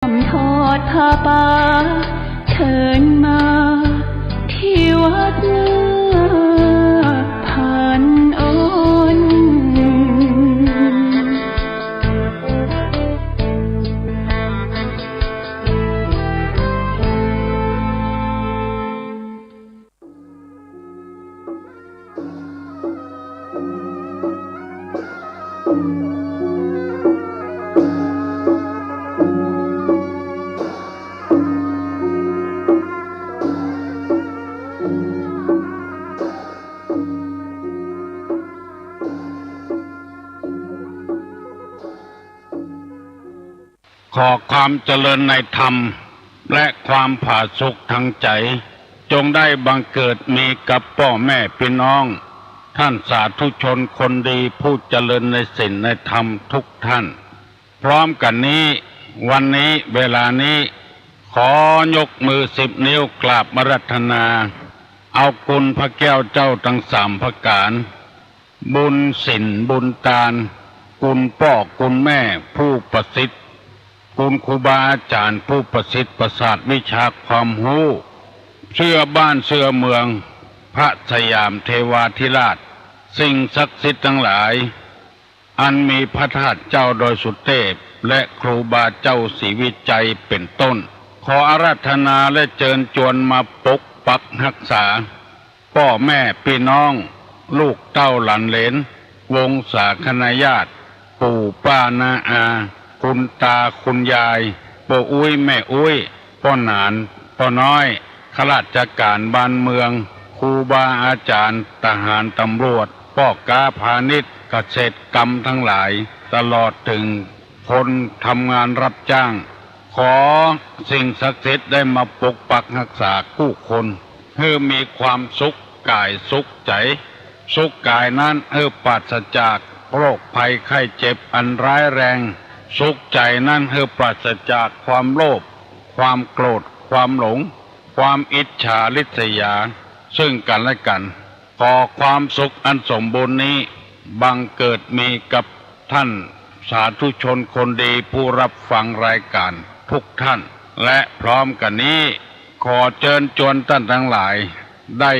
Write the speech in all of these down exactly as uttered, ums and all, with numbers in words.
มทอดผ้าป่า เชิญมาที่วัดนาคพันอ้น ขอความเจริญในธรรม และความผาสุกทางใจ๋ จงได้บังเกิดมีกับป้อแม่ปี้น้อง ท่านสาธุชนคนดีผู้เจริญในศีลในธรรมทุกท่าน พร้อมกั๋นนี้ วันนี้เวลานี้ ขอยกมือสิบนิ้วกราบอาราธนา เอาคุณพระแก้วเจ้าตังสามประก๋าน บุญศีลบุญตาน คุณป้อคุณแม่ผู้ประสิทธิ์ คุณครูบาอาจ๋ารย์ผู้ประสิทธิ์ประสาทวิชาความฮู้ เสื้อบ้านเสื้อเมือง พระสยามเทวาธิราช สิ่งศักดิ์สิทธิ์ตังหลาย อันมีพระธาตุเจ้าดอยสุเตพ และครูบาเจ้าศรีวิชัยเป๋นต้น ขออาราธนาและเจิญจวนมาปกปักฮักษา ป้อแม่ปี้น้อง ลูกเต้าหลานเหลน วงศาคณาญาติ ปู่ป้าน้าอา คุณตาคุณยาย ป้ออุ๊ยแม่อุ๊ย ป้อหนาน ป้อน้อย ข้าราชก๋านบ้านเมือง ครูบาอาจ๋ารย์ ทหารตำรวจ ป้อก๊าพาณิชย์ เกษตรกรรมตังหลาย ตลอดเถิงคนทำงานรับจ้าง ขอสิ่งศักดิ์สิทธิ์ได้มาปกปักฮักษากู้คน หื้อมีความสุขก๋ายสุขใจ๋ สุขก๋ายนั้นหื้อปราศจากโรคภัยไข้เจ็บอันร้ายแรง สุขใจ๋นั้นหื้อปราศจากความโลภ ความโกรธ ความหลง ความอิจฉาริษยา ซึ่งกั๋นและกั๋น ขอความสุขอันสมบูรณ์นี้ บังเกิดมีกับท่านสาธุชนคนดีผู้รับฟังรายก๋านทุกท่าน และพร้อมกั๋นนี้ ขอเจิญจวนต้านตังหลาย ได้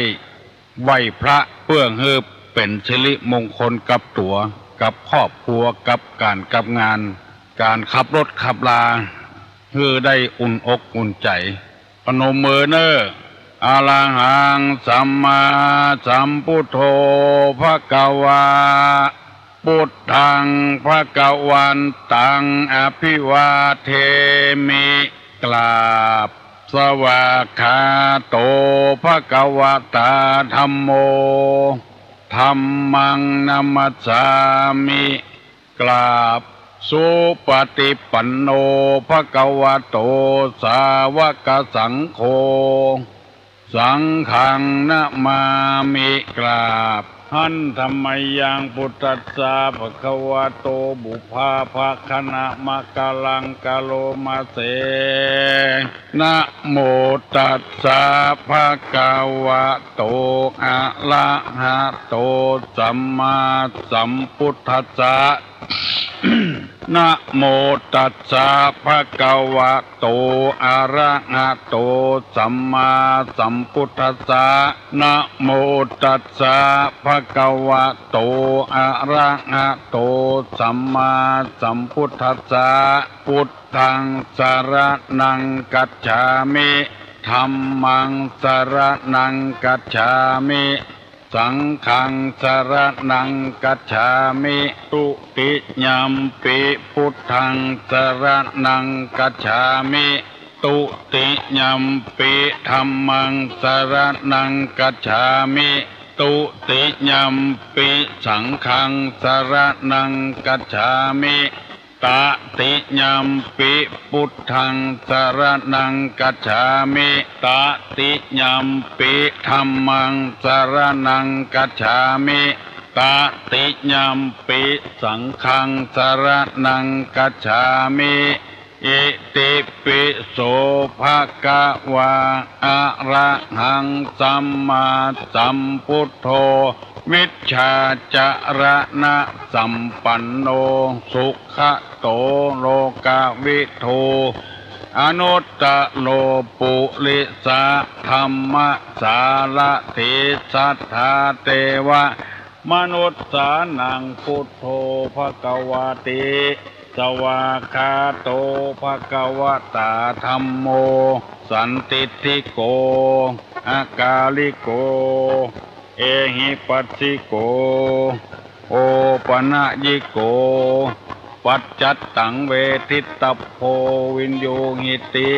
ไหว้พระเปื้อหื้อเป๋นสิริมงคลกับตั๋ว กับครอบครัว กับก๋านกับงาน ก๋านขับรถขับรา หื้อได้อุ่นอกอุ่นใจ๋ ปนมมือเน่อ อะระหัง สัมมาสัมพุทโธ ภะคะวา พุทธัง ภะคะวันตัง อะภิวาเทมิ กราบ สวากขาโต ภะคะวะตา ธัมโม ธัมมัง นะมัสสามิ กราบ สุปะติปันโน ภะคะวะโต สาวะกะสังโฆ สังฆัง นะมามิ กราบ หันทะมะยัง พุทธัสสะ ภะคะวะโต ปุพพะภะคะนะมะกะลัง กะโรมะเส นะโมตัสสะ ภะคะวะโต อะระหะโต สัมมาสัมพุทธัสสะ นะโมตัสสะ ภะคะวะโต อะระหะโต สัมมาสัมพุทธัสสะ นะโมตัสสะ ภะคะวะโต อะระหะโต สัมมาสัมพุทธัสสะ พุทธัง สะระณัง กัจฉามิ ธัมมัง สะระณัง กัจฉามิ สังฆัง สะระณัง กัจฉามิ ตุติยัมปิ พุทธัง สะระณัง กัจฉามิ ตุติยัมปิ ธัมมัง สะระณัง กัจฉามิ ตุติยัมปิ สังฆัง สะระณัง กัจฉามิ ตะติยัมปิ พุทธัง สะระณัง กัจฉามิ ตะติยัมปิ ธัมมัง สะระณัง กัจฉามิ ตะติยัมปิ สังฆัง สะระณัง กัจฉามิ อิติปิโส ภะคะวา อะระหัง สัมมาสัมพุทโธ วิชชาจะระณะสัมปันโน สุขะโต โลกะวิทู อนุตตโรปุริสะธัมมสารถิ สัทธาเตวะมนุสสานัง พุทโธภะคะวะติ สวากขาโตภะคะวะตา ธัมโมสันทิฏฐิโก อากาลิโก เอหิปัสสิโก โอปะนะยิโก ปัจจัตตังเวทิตัพโพ วินยูหิติ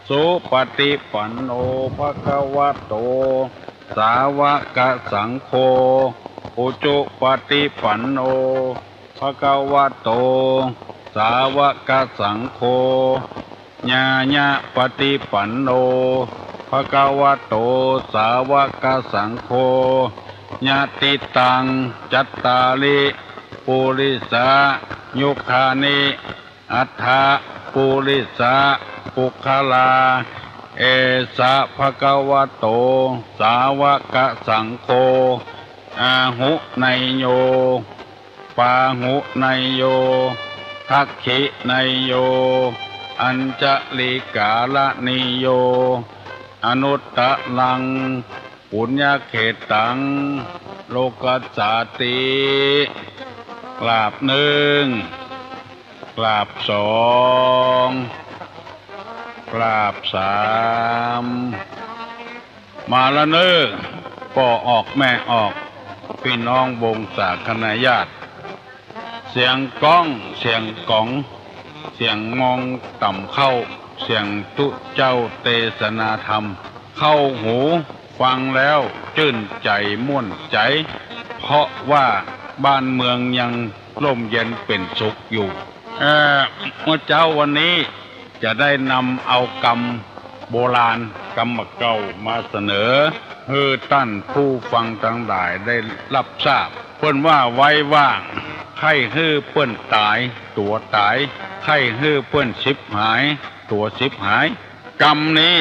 สุปฏิปันโนภะคะวะโต สาวกสังโฆ อุจุปฏิปันโนภะคะวะโต สาวกสังโฆ ญาณปฏิปันโนภะคะวะโต สาวกสังโฆ ยะติตัง จัตตาริ ปุริสายุคานิ อัฏฐะ ปุริสาปุคคลา เอสะภะคะวะโต สาวกสังโฆ อาหุเนยโย ปาหุเนยโย ทักขิเนยโย อัญชลิกาละนิโย อนุตตรัง ปุญญเขตตัง โลกัสสาติ กราบนึ่ง กราบสอง กราบสาม มาละเน่อ ป้อออกแม่ออก ปี้น้องวงศาคณาญาติ เสียงก้อง เสียงก๋อง เสียงมองต่ำเข้า เสียงตุ๊เจ้าเตสนาธรรม เข้าหู ฟังแล้วจื้นใจ๋ม่วนใจ๋ เพราะว่าบ้านเมืองยังร่มเย็นเป๋นสุขอยู่ เอ่อ เมื่อเจ๊าวันนี้ จะได้นำเอากำโบราณ กำบ่าเก่ามาเสนอ หื้อต้านผู้ฟังตังหลายได้รับทราบ เปิ้นว่า ไว้ว่า ใค่หื้อเปิ้นต๋าย ตั๋วต๋าย ใค่หื้อเปิ้นฉิบหาย ตั๋วฉิบหาย กำนี้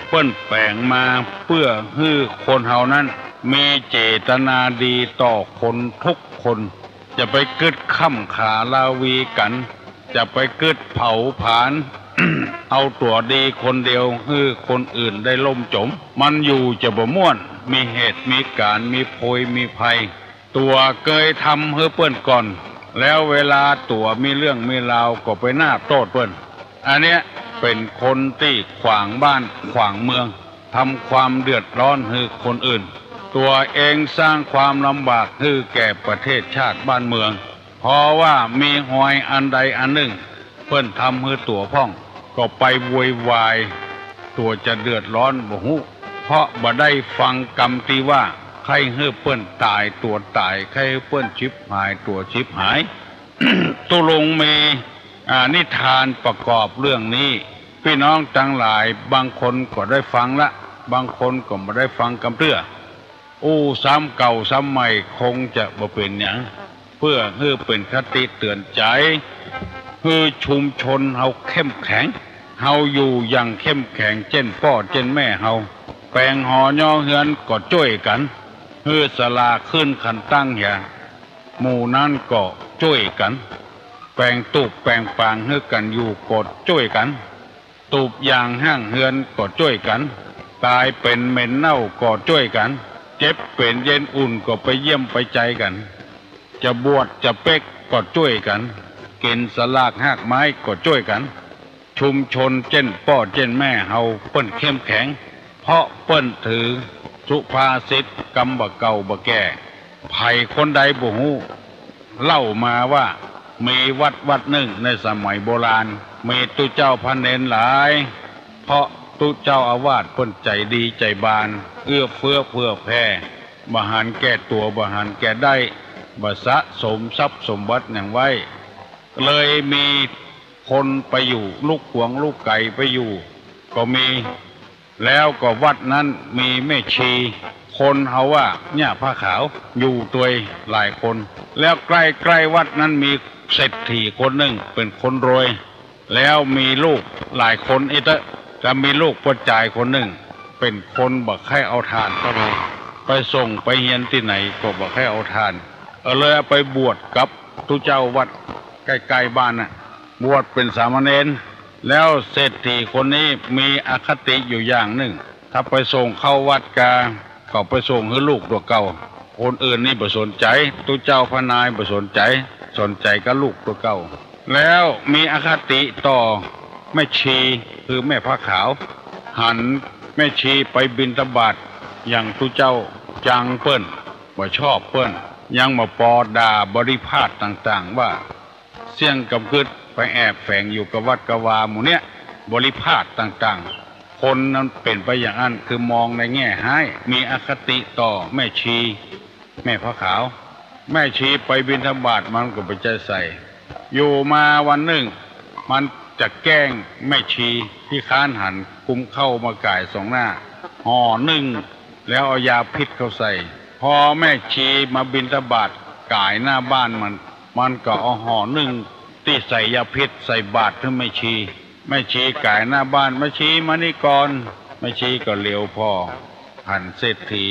เปิ้นแป๋งมาเปื้อหื้อคนเฮานั้น มีเจตนาดีต่อคนทุกคน จะไปกึ๊ดค่ำขาลาวีกั๋น จะไปกึ๊ดเผาผลาญ เอาตั๋วดีคนเดียว หื้อคนอื่นได้ล่มจ๋ม มันอยู่จะบ่ม่วน มีเหตุมีก๋ารณ์ มีโพยมีภัย ตั๋วเกยทำหื้อเปิ้นก่อน แล้วเวลาตั๋วมีเรื่องมีราวก็ไปหน้าโต้ษเปิ้น อันเนี้ยเป๋นคนตี้ขวางบ้านขวางเมือง ทำความเดือดร้อนหื้อคนอื่น ตั๋วเองสร้างความลำบากหื้อแก่ประเทศชาติบ้านเมือง เพราะว่ามีฮอยอันใดอันนึ่ง เปิ้นทำหื้อตั๋วพ่อง ก็ไปโวยวาย ตั๋วจะเดือดร้อนบ่ฮู้ เพราะบ่ได้ฟังกำตี้ว่า ใค่หื้อเปิ้นต๋ายตั๋วต๋าย ใค่หื้อเปิ้นฉิบหายตั๋วฉิบหาย ตุ๊ลุงมี อ่า นิทานประกอบเรื่องนี้ ปี้น้องตังหลายบางคนก็ได้ฟังละ บางคนก็บ่ได้ฟังกำเตื้อ อู้ซ้ำเก่าซ้ำใหม่คงจะบ่เป๋นหยัง เปื้อหื้อเป๋นคติเตื๋อนใจ๋ หื้อชุมชนเฮาเข้มแข็ง เฮาอยู่อย่างเข้มแข็ง เจ้นป้อเจ้นแม่เฮา แป๋งหอย่อเฮือนก็จ้วยกั๋น หื้อศาลาขึ้นขันตั้งเหีย หมู่นั้นก็จ้วยกั๋น แป๋งตุ๊บแป๋งปางหื้อกั๋นอยู่ก็จ้วยกั๋น ตุ๊บยางห้างเฮือนก็จ้วยกั๋น ต๋ายเป๋นเหม็นเน่าก็จ้วยกั๋น เจ็บเป๋นเย็นอุ่นก็ไปเยี่ยมไปใจกั๋น จะบวชจะเป๊กก็จ้วยกั๋น กิ๋นสลากฮากไม้ก็จ้วยกั๋น ชุมชนเจ้นป้อเจ้นแม่เฮาเปิ้นเข้มแข็ง เพราะเปิ้นถือสุภาษิตกำบ่าเก่าบ่าแก่ ใผคนใดบ่ฮู้ เล่ามาว่า มีวัดวัดนึ่งในสมัยโบราณ มีตุ๊เจ้าพระเณรหลาย เพราะตุ๊เจ้าอาวาสเปิ้นใจ๋ดีใจ๋บาน เอื้อเฟื้อเผื่อแผ่ บ่หันแก่ตั๋ว บ่หันแก่ได้ บ่สะสมทรัพย์สมบัติหยังไว้ เลยมีคนไปอยู่ ลูกขวงลูกไก๋ไปอยู่ ก็มี แล้วก็วัดนั้นมีแม่ชี คนเฮาว่าย่าผ้าขาว อยู่ตวยหลายคน แล้วใกล้ๆวัดนั้นมีเศรษฐีคนนึ่งเป๋นคนรวย แล้วมีลูกหลายคนอี้เต๊อะ ก็มีลูกป้อจายคนนึ่ง เป๋นคนบ่ใค่เอาถ่านเต้าใด ไปส่งไปเฮียนตี้ไหนก็บ่ใค่เอาถ่าน เออ เลยเอาไปบวชกับตุ๊เจ้าวัดใก้ๆบ้านน่ะ บวชเป๋นสามเณร แล้วเศรษฐีคนนี้มีอคติอยู่อย่างนึ่ง ถ้าไปส่งเข้าวัดกา ก็ไปส่งหื้อลูกตั๋วเก่า คนอื่นนี่บ่สนใจ๋ ตุ๊เจ้าพระนายบ่สนใจ๋ สนใจ๋กับลูกตั๋วเก่า แล้วมีอคติต่อแม่ชี คือแม่ผ้าขาว หันแม่ชีไปบิณฑบาตอย่างตุ๊เจ้าจังเปิ้น บ่ชอบเปิ้น ยังบ่ปอด่าบริพาสต่างๆ ว่า เสี้ยงกำกึ๊ดไปแอบแฝงอยู่กับวัดกาวาหมู่เนี้ย บริพาสต่างๆ คนนั้นเป๋นไปอย่างอั้น คือมองในแง่ฮ้าย มีอคติต่อแม่ชี แม่ผ้าขาว แม่ชีไปบิณฑบาตมันก็บ่ใจ้ใส่ อยู่มาวันนึ่ง มันจะแกล้งแม่ชีขี้ค้านหันกุมข้าวมาก๋ายสองหน้า ห่อนึ่ง แล้วเอายาพิษเข้าใส่ พอแม่ชีมาบิณฑบาตก๋ายหน้าบ้านมัน มันก็เอาห่อนึ่งตี้ใส่ยาพิษใส่บาตรหื้อแม่ชี แม่ชีก๋ายหน้าบ้าน แม่ชีมานี่ก่อน แม่ชีก็เหลียวผ่อ หันเศรษฐี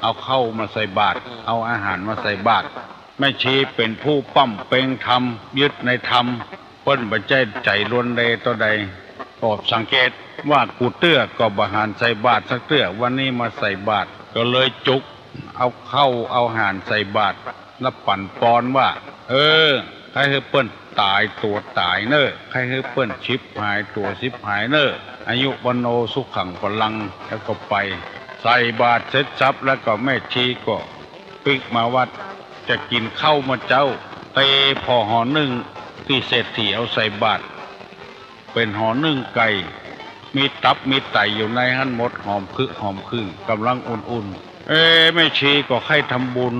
เอาข้าวมาใส่บาตร เอาอาหารมาใส่บาตร แม่ชีเป๋นผู้ป้ำเป๊งธรรม ยึดในธรรม เปิ้นบ่ใจ้ใจ๋ลวนเลต่อใด ก็สังเกตว่ากู้เตื้อก็บ่หันใส่บาตรสักเตื้อ วันนี้มาใส่บาตร ก็เลยจุกเอาข้าวเอาอาหารใส่บาตร แล้วปั่นปอนว่า เออ ใค่หื้อเปิ้นต๋ายตั๋วต๋ายเน่อ ใค่หื้อเปิ้นฉิบหายตั๋วฉิบหายเน่อ อายุวัณโณสุขังพลัง แล้วก็ไป ใส่บาตรเสร็จสับแล้วก็แม่ชีก็ปิ๊กมาวัด จะกิ๋นข้าวเมื่อเจ๊า เตผ่อห่อนึ่งตี้เศรษฐีเอาใส่บาตร เป๋นห่อนึ่งไก่ มีตับมีไตอยู่ในหั้นหมด หอมขึกหอมขึ้น ก่ำลังอุ่นๆ เอ๊ะ แม่ชีก็ใค่ทำบุญ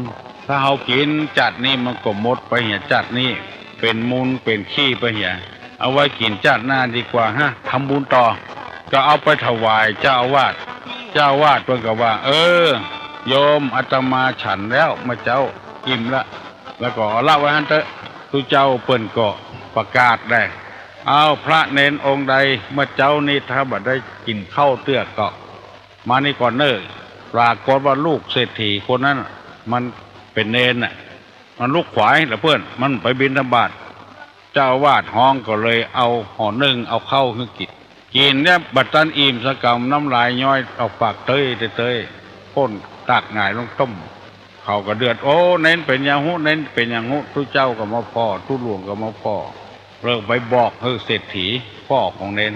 ถ้าเฮากิ๋นจาตินี้มันก็หมดไปเหียจาตินี้ เป๋นมูลเป๋นขี้ไปเหีย เอาไว้กิ๋นจาติหน้าดีกว่าฮะ ทำบุญต่อ ก็เอาไปถวายเจ้าอาวาส เจ้าอาวาสเปิ้นก็ว่า เออ โยม อาตมาฉันแล้วเมื่อเจ๊า อิ่มละ แล้วก็เอาละไว้หั้นเต๊อะ ตุ๊เจ้าเปิ้นก็ประกาศได้ เอา พระเณรองค์ใดเมื่อเจ๊านี้ถ้าบ่ได้กิ๋นข้าวเตื้อก็มานี่ก่อนเน่อ ปรากฏว่าลูกเศรษฐีคนนั้นมันเป๋นเณรน่ะ มันลุกขวายละเปิ้น มันไปบิณฑบาต เจ้าอาวาสฮ้องก็เลยเอาห่อนึ่งเอาข้าวหื้อกิ๋น กิ๋นเนี่ยบ่ตันอิ่มสักกำ น้ำลายย้อยออกปากเต๊ยๆ ก้นตากหงายลงต้ม เขาก็เดือด โอ้ เณรเป๋นหยังฮู้ เณรเป๋นหยังฮู้ ตุ๊เจ้าก็มาผ่อ ตุ๊หลวงก็มาผ่อ เลยไปบอกหื้อเศรษฐี ป้อของเณร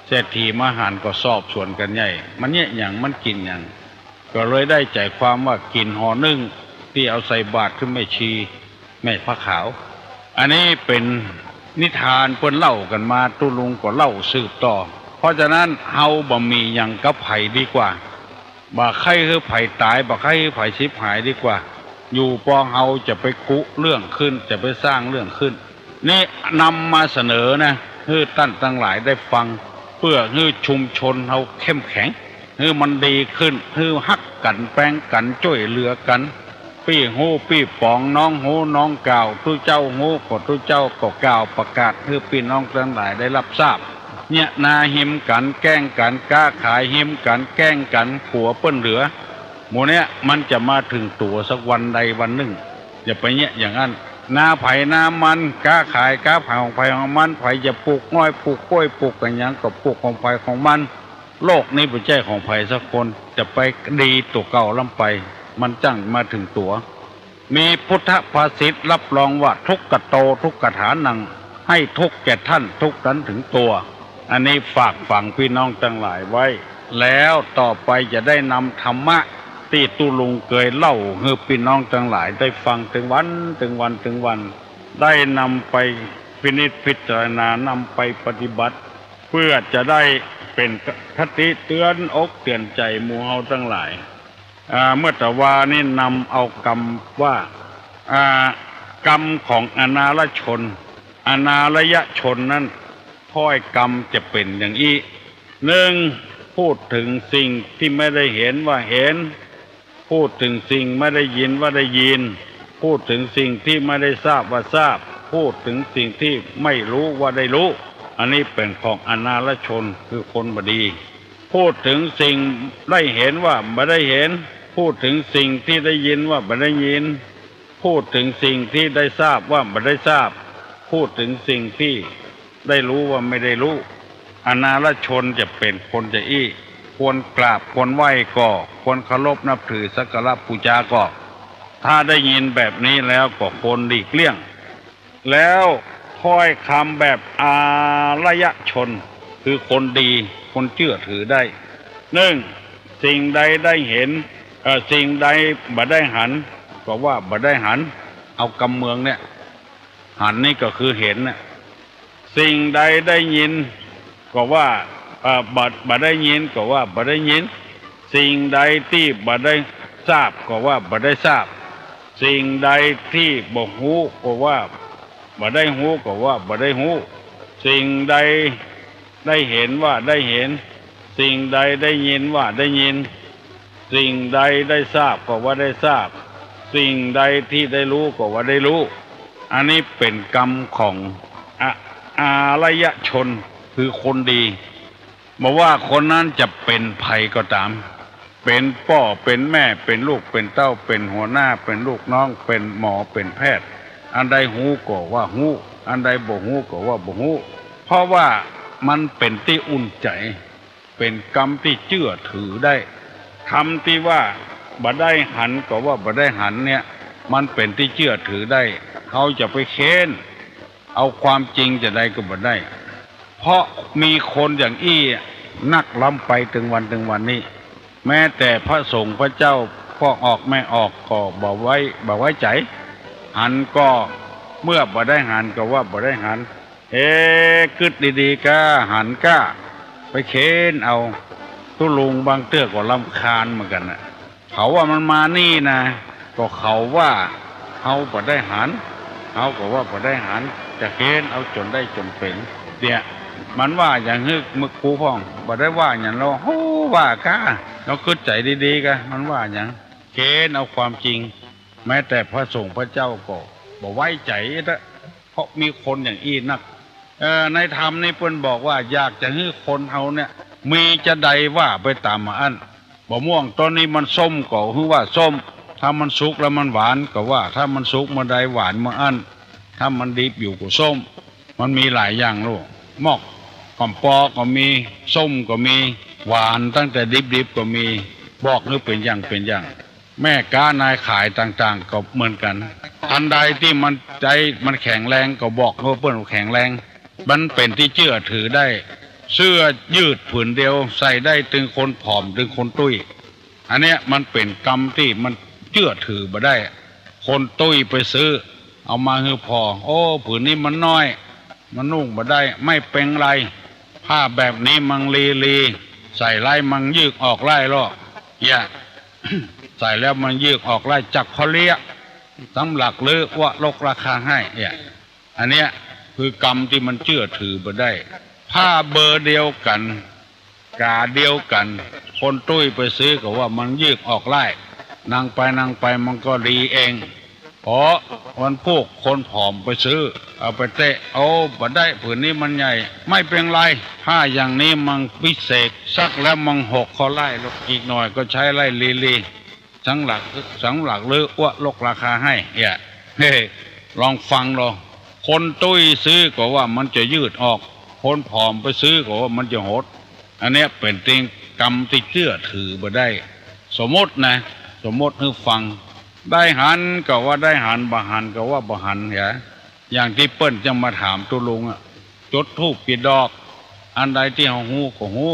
เศรษฐีมาหันก็สอบสวนกั๋นใหญ่ มันเยียะหยัง มันกิ๋นหยัง ก็เลยได้ใจ๋ความว่ากิ๋นห่อนึ่งตี้เอาใส่บาตรหื้อแม่ชี แม่ผ้าขาว อันนี้เป๋นนิทานเปิ้นเล่ากั๋นมา ตุ๊ลุงก็เล่าสืบต่อ เพราะฉะนั้นเฮาบ่มีหยังกับใผดีกว่า บ่ใค่หื้อใผต๋าย บ่ใค่หื้อใผฉิบหายดีกว่า อยู่ปอเฮาจะไปกุเรื่องขึ้น จะไปสร้างเรื่องขึ้น นี่นำมาเสนอนะ หื้อต้านตังหลายได้ฟัง เปื้อหื้อชุมชนเฮาเข้มแข็ง หื้อมันดีขึ้น หื้อฮักกั๋น แปงกั๋น จ้วยเหลือกั๋น ปี้ฮู้ปี้ป๋อง น้องฮู้น้องกล่าว ตุ๊เจ้าฮู้ก็ตุ๊เจ้าก็กล่าวประกาศหื้อปี้น้องตังหลายได้รับทราบ เยียะนาฮิมกั๋น แก้งกั๋น ก๊าขายฮิมกั๋น แก้งกั๋น กั๋วเปิ้นเหลือ หมู่เนี้ยมันจะมาเถิงตั๋วสักวันใดวันนึ่ง อย่าไปเยียะอย่างอั้น นาใผนามัน ก๊าขายก๊าผายของใผของมัน ใผจะปลูกอ้อยปลูกกล้วยปลูกอะหยังก็ปลูกของใผของมัน โลกนี้บ่ใจ้ของใผสักคน จะไปดีตั๋วเก่าล้ำไป มันจั้งมาเถิงตั๋ว มีพุทธภาษิตรับรองว่า ทุกขโต ทุกขฐานัง ให้ทุกข์แก่ท่าน ทุกข์นั้นถึงตัว อันนี้ฝากฝังปี้น้องตังหลายไว้ แล้วต่อไปจะได้นำธรรมะตี้ตุ๊ลุงเกยเล่าหื้อปี้น้องตังหลายได้ฟังเถิงวัน เถิงวัน เถิงวัน ได้นำไปพินิจพิจารณา นำไปปฏิบัติ เปื้อจะได้เป๋นคติเตือนอกเตือนใจ๋หมู่เฮาตังหลาย อ่า เมื่อตะวานี้นำเอากำว่า อ่า กำของอนารชน อนารยชนนั้น ถ้อยกำจะเป๋นอย่างอี้ นึ่ง พูดเถิงสิ่งตี้ไม่ได้เห็นว่าเห็น พูดเถิงสิ่งไม่ได้ยินว่าได้ยิน พูดเถิงสิ่งตี้ไม่ได้ทราบว่าทราบ พูดเถิงสิ่งตี้ไม่ฮู้ว่าได้ฮู้ อันนี้เป๋นของอนารชน คือคนบ่ดี พูดเถิงสิ่งได้เห็นว่าบ่ได้เห็น พูดเถิงสิ่งตี้ได้ยินว่าบ่ได้ยิน พูดเถิงสิ่งตี้ได้ทราบว่าบ่ได้ทราบ พูดเถิงสิ่งตี้ได้ฮู้ว่าไม่ได้ฮู้ อนารชนจะเป๋นคนจะอี้ ควรกราบควรไหว้ก่อ ควรเคารพนับถือสักการะปู๋จาก่อ ถ้าได้ยินแบบนี้แล้วก็ควรหลีกเลี่ยง แล้วถ้อยกำแบบอารยชน คือคนดี คนเจื้อถือได้ นึ่ง สิ่งใดได้เห็น เอ่อ สิ่งใดบ่ได้หัน ก็ว่าบ่ได้หัน เอากำเมืองเนี่ย หันนี่ก็คือเห็นน่ะ สิ่งใดได้ยิน ก็ว่า เอ่อ บ่ บ่ได้ยิน ก็ว่าบ่ได้ยิน สิ่งใดตี้บ่ได้ทราบ ก็ว่าบ่ได้ทราบ สิ่งใดตี้บ่ฮู้ ก็ว่าบ่ได้ฮู้ ก็ว่าบ่ได้ฮู้ สิ่งใดได้เห็น ว่าได้เห็น สิ่งใดได้ยิน ว่าได้ยิน สิ่งใดได้ทราบ ก็ว่าได้ทราบ สิ่งใดตี้ได้ฮู้ ก็ว่าได้ฮู้ อันนี้เป๋นกำของ อะ อารยชน คือคนดี บ่ว่าคนนั้นจะเป๋นใผก็ต๋าม เป๋นป้อ เป๋นแม่ เป๋นลูก เป๋นเต้า เป๋นหัวหน้า เป๋นลูกน้อง เป๋นหมอ เป๋นแพทย์ อันใดฮู้ก็ว่าฮู้ อันใดบ่ฮู้ก็ว่าบ่ฮู้ เพราะว่ามันเป๋นตี้อุ่นใจ๋ เป๋นกำตี้เจื้อถือได้ กำตี้ว่าบ่ได้หัน ก็ว่าบ่ได้หันเนี่ย มันเป๋นตี้เจื้อถือได้ เฮาจะไปเฆ้นเอาความจริงจะใดก็บ่ได้ เพราะมีคนอย่างอี้นักล้ำไปเถิงวันเถิงวันนี้ แม้แต่พระสงฆ์พระเจ้า พ่อออกแม่ออกก็บ่ไว้ บ่ไว้ใจ๋ หันก็เมื่อบ่ได้หันก็ว่าบ่ได้หัน เอ๊ะ กึ๊ดดีๆ ก้า หันก้า ไปเฆ้นเอา ตุ๊ลุงบางเตื้อก็รำคาญเหมือนกั๋นน่ะ เขาว่ามันมานี่นะ ก็เขาว่าเฮาบ่ได้หัน เฮาก็ว่าบ่ได้หัน จะเฆ้นเอาจ๋นได้จ๋นเป๋น เนี่ย มันว่าหยัง หื้อมึกกูพ่อง บ่ได้ว่าหยัง ลอฮู้ว่าก้า ลองกึ๊ดใจ๋ดีๆ ก้า มันว่าหยัง เฆ้นเอาความจริง แม้แต่พระสงฆ์พระเจ้าก็บ่ไว้ใจ๋เต๊อะ เพราะมีคนอย่างอี้นัก เอ่อ ในธรรมนี่เปิ้นบอกว่าอยากจะหื้อคนเฮาเนี่ย มีจาใดว่าไปต๋ามอัน บ่ม่วงต้นนี้มันส้มก็หื้อว่าส้ม ถ้ามันสุกแล้วมันหวานก็ว่า ถ้ามันสุกเมื่อใดหวานเมื่ออั้น ถ้ามันดิบอยู่ก็ส้ม มันมีหลายอย่างลูก หมอกก๋อมปอก็มี ส้มก็มี หวานตั้งแต่ดิบๆ ก็มี บอกหื้อเป๋นอย่างเป๋นอย่าง แม่ก๊านายขายต่างๆ ก็เหมือนกั๋น อันใดตี้มันใจ๊ มันแข็งแรงก็บอกหื้อเปิ้นว่าแข็งแรง มันเป๋นตี้เจื้อถือได้ เสื้อยืดผืนเดียวใส่ได้ตึงคนผอมตึงคนตุ้ย อันเนี้ยมันเป๋นกำตี้มันเจื้อถือบ่ได้ คนตุ้ยไปซื้อ เอามาหื้อผ่อ โอ้ ผืนนี้มันน้อย มันนุ่งบ่ได้ ไม่เป๋นไร ผ้าแบบนี้มันลีๆ ใส่ไล้มันยืกออกไล้ลอ เยียะ ใส่แล้วมันยืกออกไล้ จักผ่อเลี้ย สำหลักลืออ้วะลกราคาให้ เยียะ อันเนี้ยคือกำตี้มันเจื้อถือบ่ได้ ผ้าเบอร์เดียวกั๋น ก๋าเดียวกั๋น คนตุ้ยไปซื้อก็ว่ามันยืกออกไล้ นั่งไปนั่งไปมันก็ดีเอง พอวันพูกคนผอมไปซื้อ เอาไปเต๊ะ โอ้ บ่ได้ ผืนนี้มันใหญ่ ไม่เป๋นไร ผ้าอย่างนี้มันวิเศษ ซักแล้วมันหกเข้าไล้ อีกหน่อยก็ใจ๊ไล้ลีๆ สำหลัก สำหลักลืออ้วะลกราคาให้ เยียะ เฮ้ ลองฟังลอ คนตุ้ยซื้อก็ว่ามันจะยืดออก คนผอมไปซื้อก็ว่ามันจะหด อันเนี้ยเป๋นตี้กำตี้เจื้อถือบ่ได้ สมมุตินะ สมมุติหื้อฟัง ได้หันก็ว่าได้หัน บ่หันก็ว่าบ่หัน เยียะ อย่างตี้เปิ้นจั้งมาถามตุ๊ลุงอะ จุดธูปกี่ดอก อันใดตี้เฮาฮู้ก็ฮู้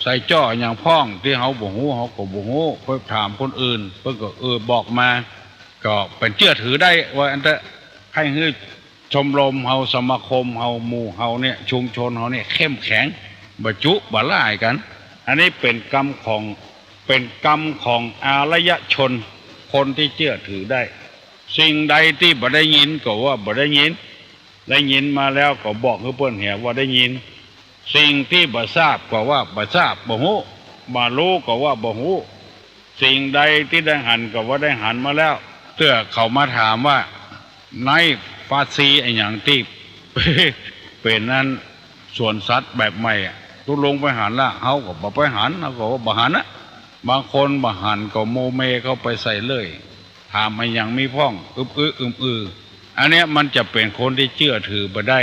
ใส่จ้ออะหยังพ่อง ตี้เฮาบ่ฮู้เฮาก็บ่ฮู้ ไปถามคนอื่น เปิ้นก็ เออ บอกมา ก็เป๋นเจื้อถือได้ ว่าอั้นเต๊อะ หื้อชมรมเฮา สมาคมเฮา หมู่เฮาเนี่ย ชุมชนเฮาเนี่ยเข้มแข็ง บ่จุบ่ล่ายกั๋น อันนี้เป๋นกำของ เป๋นกำของอารยชน คนตี้เจื้อถือได้ สิ่งใดตี้บ่ได้ยินก็ว่าบ่ได้ยิน ได้ยินมาแล้วก็บอกหื้อเปิ้นเหียว่าได้ยิน สิ่งตี้บ่ทราบก็ว่าบ่ทราบ บ่ฮู้ บ่ฮู้ก็ว่าบ่ฮู้ สิ่งใดตี้ได้หันก็ว่าได้หันมาแล้ว เตื้อเขามาถามว่า ในฟาซีอะหยังตี้ เป๋นอันสวนสัตว์แบบใหม่อะ ตุ๊ลุงไปหันละ เฮาก็บ่ไปหัน เฮาก็ว่าบ่หันอะ บางคนบ่หันก็โมเมเข้าไปใส่เลย ถามอะหยังมีพ่อง อึบอื้ออึมอือ อันเนี้ยมันจะเป๋นคนตี้เจื้อถือบ่ได้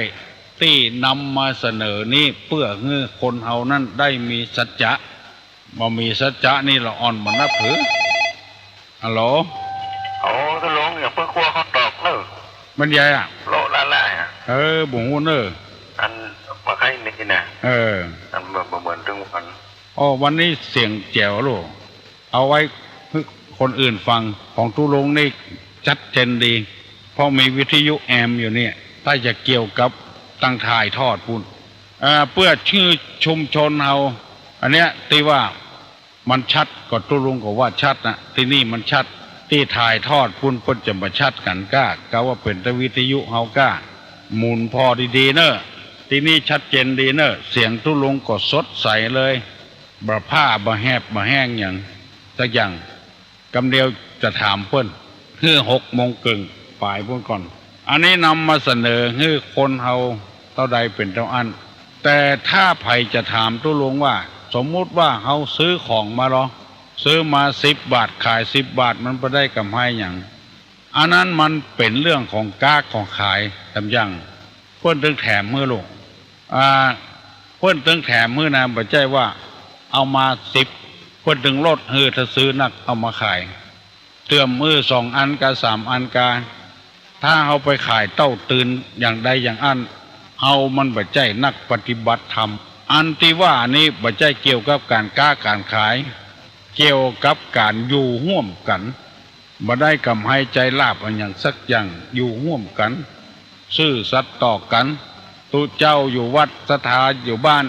ตี้นำมาเสนอนี้เปื้อหื้อคนเฮานั้นได้มีสัจจะ บ่มีสัจจะนี่ละอ่อนบ่นับถือ ฮัลโหล โอ้ ตกลงอย่างเปิ้นกลัวเขาตอบเนอะ บรรยายอะ โละละละอะ เออ บ่ฮู้เนอะ อันบ่ใค่มีนะ เออ อันบ่ บ่เหมือนตึงวัน อ้อ วันนี้เสียงแจ๋วลูก เอาไว้หื้อคนอื่นฟัง ของตุ๊ลุงนี่ชัดเจนดี เพราะมีวิทยุแอมอยู่เนี่ย ถ้าจะเกี่ยวกับตังถ่ายทอดปู้น อ่า เปื้อหื้อชุมชนเฮา อันเนี้ยตี้ว่ามันชัด ก็ตุ๊ลุงก็ว่าชัดนะ ตี้นี่มันชัด ตี้ถ่ายทอดปู้นเปิ้นจะบ่ชัดกั๋นก้า กาว่าเป๋นแต่วิทยุเฮาก้า หมุนผ่อดีๆ เน่อ ตี้นี่ชัดเจนดีเน่อ เสียงตุ๊ลุงก็สดใสเลย บ่พร่าบ่แหบบ่แห้งหยังสักอย่าง กำเดียวจะถามเปิ้น หื้อหกโมงเกิ่งป๋ายปู้นก่อน อันนี้นำมาเสนอหื้อคนเฮาเต้าใดเป๋นเต้าอั้น แต่ถ้าใผจะถามตุ๊ลุงว่า สมมุติว่าเฮาซื้อของมาลอ ซื้อมาสิบบาท ขายสิบบาท มันบ่ได้กำไรหยัง อันนั้นมันเป๋นเรื่องของก๊าของขาย ต๋ามอย่าง เปิ้นตึงแถมหื้อลูก อ่า เปิ้นตึงแถมหื้อนะ บ่ใจ้ว่าเอามาสิบ เปิ้นตึงลดหื้อ ถ้าซื้อนักเอามาขาย เติมหื้อสองอันกาสามอันกา ถ้าเฮาไปขายเต้าตื่นอย่างใดอย่างอั้น เฮามันบ่ใจ้นักปฏิบัติธรรม อันตี้ว่านี้บ่ใจ้เกี่ยวกับก๋านก๊าก๋านขาย เกี่ยวกับก๋านอยู่ฮ่วมกั๋น บ่ได้กำไรใจ๊ลาภอะหยังสักอย่าง อยู่ฮ่วมกั๋น ซื่อสัตย์ต่อกั๋น ตุ๊เจ้าอยู่วัด ศรัทธาอยู่บ้าน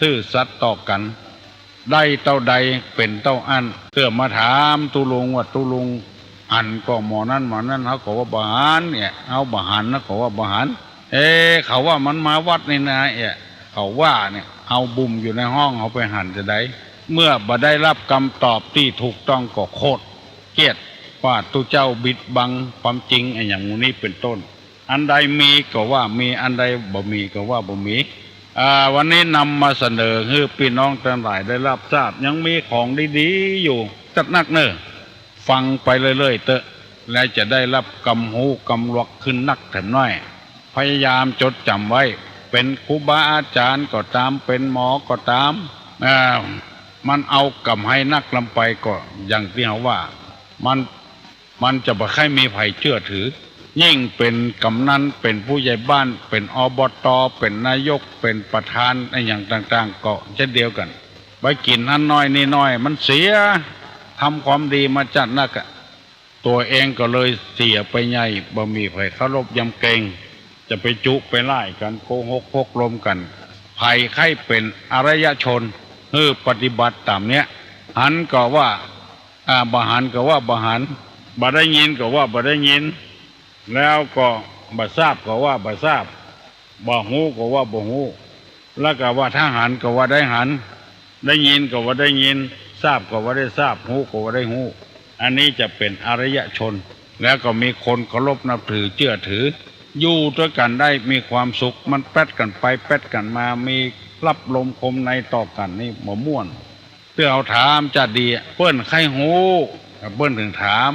ซื่อสัตย์ต่อกั๋น ได้เต้าใดเป๋นเต้าอั้น เตื้อมาถามตุ๊ลุงว่าตุ๊ลุงหันก่อหมอนั้นหมอนั้น เฮาก็ว่าบ่หันเนี่ย เฮาบ่หันนะ ก็ว่าบ่หัน เอ๊ะ เขาว่ามันมาวัดนี่นา เอ๊ะ เขาว่าเนี่ย เฮาบุ่มอยู่ในห้อง เฮาไปหันจะใด เมื่อบ่ได้ฮับกำตอบตี้ถูกต้องก็โขดเคียด ว่าตุ๊เจ้าบิดบังความจริงอะหยังหมู่นี้เป๋นต้น อันใดมีก็ว่ามี อันใดบ่มีก็ว่าบ่มี อ่า วันนี้นำมาเสนอหื้อปี้น้องตังหลายได้ฮับทราบ ยังมีของดีๆ อยู่จัดนักเน่อ ฟังไปเรื่อยๆ เต๊อะ แล้วจะได้ฮับกำฮู้กำลวกขึ้นนักแถมน้อย พยายามจดจ๋ำไว้ เป๋นครูบาอาจ๋ารย์ก็ต๋าม เป๋นหมอก็ต๋าม อ่า มันเอากำไรนักล้ำไปก็อย่างตี้เฮาว่า มัน มันจะบ่ใค่มีใผเจื้อถือ ยิ่งเป๋นก๋ำนัน เป๋นผู้ใหญ่บ้าน เป๋น อบต. เป๋นนายก เป๋นประธานอะหยังต่างๆ ก็เจ้นเดียวกั๋น ไปกิ๋นอั้นน้อยนี่น้อย มันเสีย ทำความดีมาจัดนักอะ ตั๋วเองก็เลยเสียไปใหญ่ บ่มีใผเคารพยำเกรง จะไปจุไปล่ายกั๋น โกหกพกลมกั๋น ใผใค่เป๋นอริยชน หื้อปฏิบัติต๋ามเนี้ย หันก็ว่า อ่า บ่หันก็ว่าบ่หัน บ่ได้ยินก็ว่าบ่ได้ยิน แล้วก็บ่ทราบก็ว่าบ่ทราบ บ่ฮู้ก็ว่าบ่ฮู้ แล้วก็ว่าถ้าหันก็ว่าได้หัน ได้ยินก็ว่าได้ยิน ทราบก็ว่าได้ทราบ ฮู้ก็ว่าได้ฮู้ อันนี้จะเป๋นอริยชน แล้วก็มีคนเคารพนับถือเจื้อถือ อยู่ตวยกั๋นได้มีความสุข มันแป๊ดกั๋นไปแป๊ดกั๋นมา มีฮับลมคมในต่อกั๋นนี่บ่ม่วน เตื้อเฮาถามจะดี เปิ้นใค่ฮู้ เปิ้นถึงถาม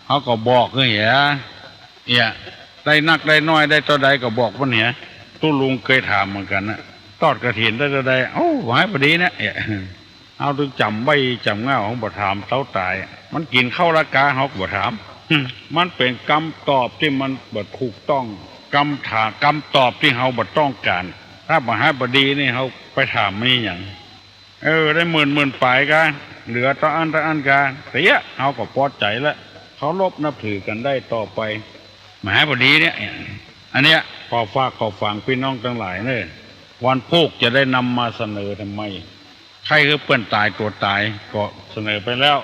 เฮาก็บอกหื้อเหีย เหีย ได้นักได้น้อยได้เต้าใดก็บอกเปิ้นเหีย ตุ๊ลุงเกยถามเหมือนกั๋นนะ ตอดกฐินได้เต้าใด โอ้ หายพอดีนะ เหีย เฮาตึงจ๋ำใบ้จ๋ำเง่า เฮาบ่ถามเต้าต๋าย มันกิ๋นข้าวละกา เฮาก็บ่ถาม มันเป๋นกำตอบตี้มันบ่ถูกต้อง กำถาม กำตอบตี้เฮาบ่ต้องก๋าน ถ้าบ่หายพอดีนี่ เฮาไปถามมันอะหยัง เออ ได้หมื่น หมื่นป๋ายกา เหลือเต้าอั้น เต้าอั้นกา เสีย เฮาก็ปอใจ๋แล้ว เคารพนับถือกั๋นได้ต่อไป บ่หายพอดีเนี่ย อันเนี้ย ขอฝากขอฝังปี้น้องตังหลายเน่อ วันพูกจะได้นำมาเสนอทำไม ใค่หื้อเปิ้นต๋ายตั๋วต๋ายก็เสนอไปแล้ว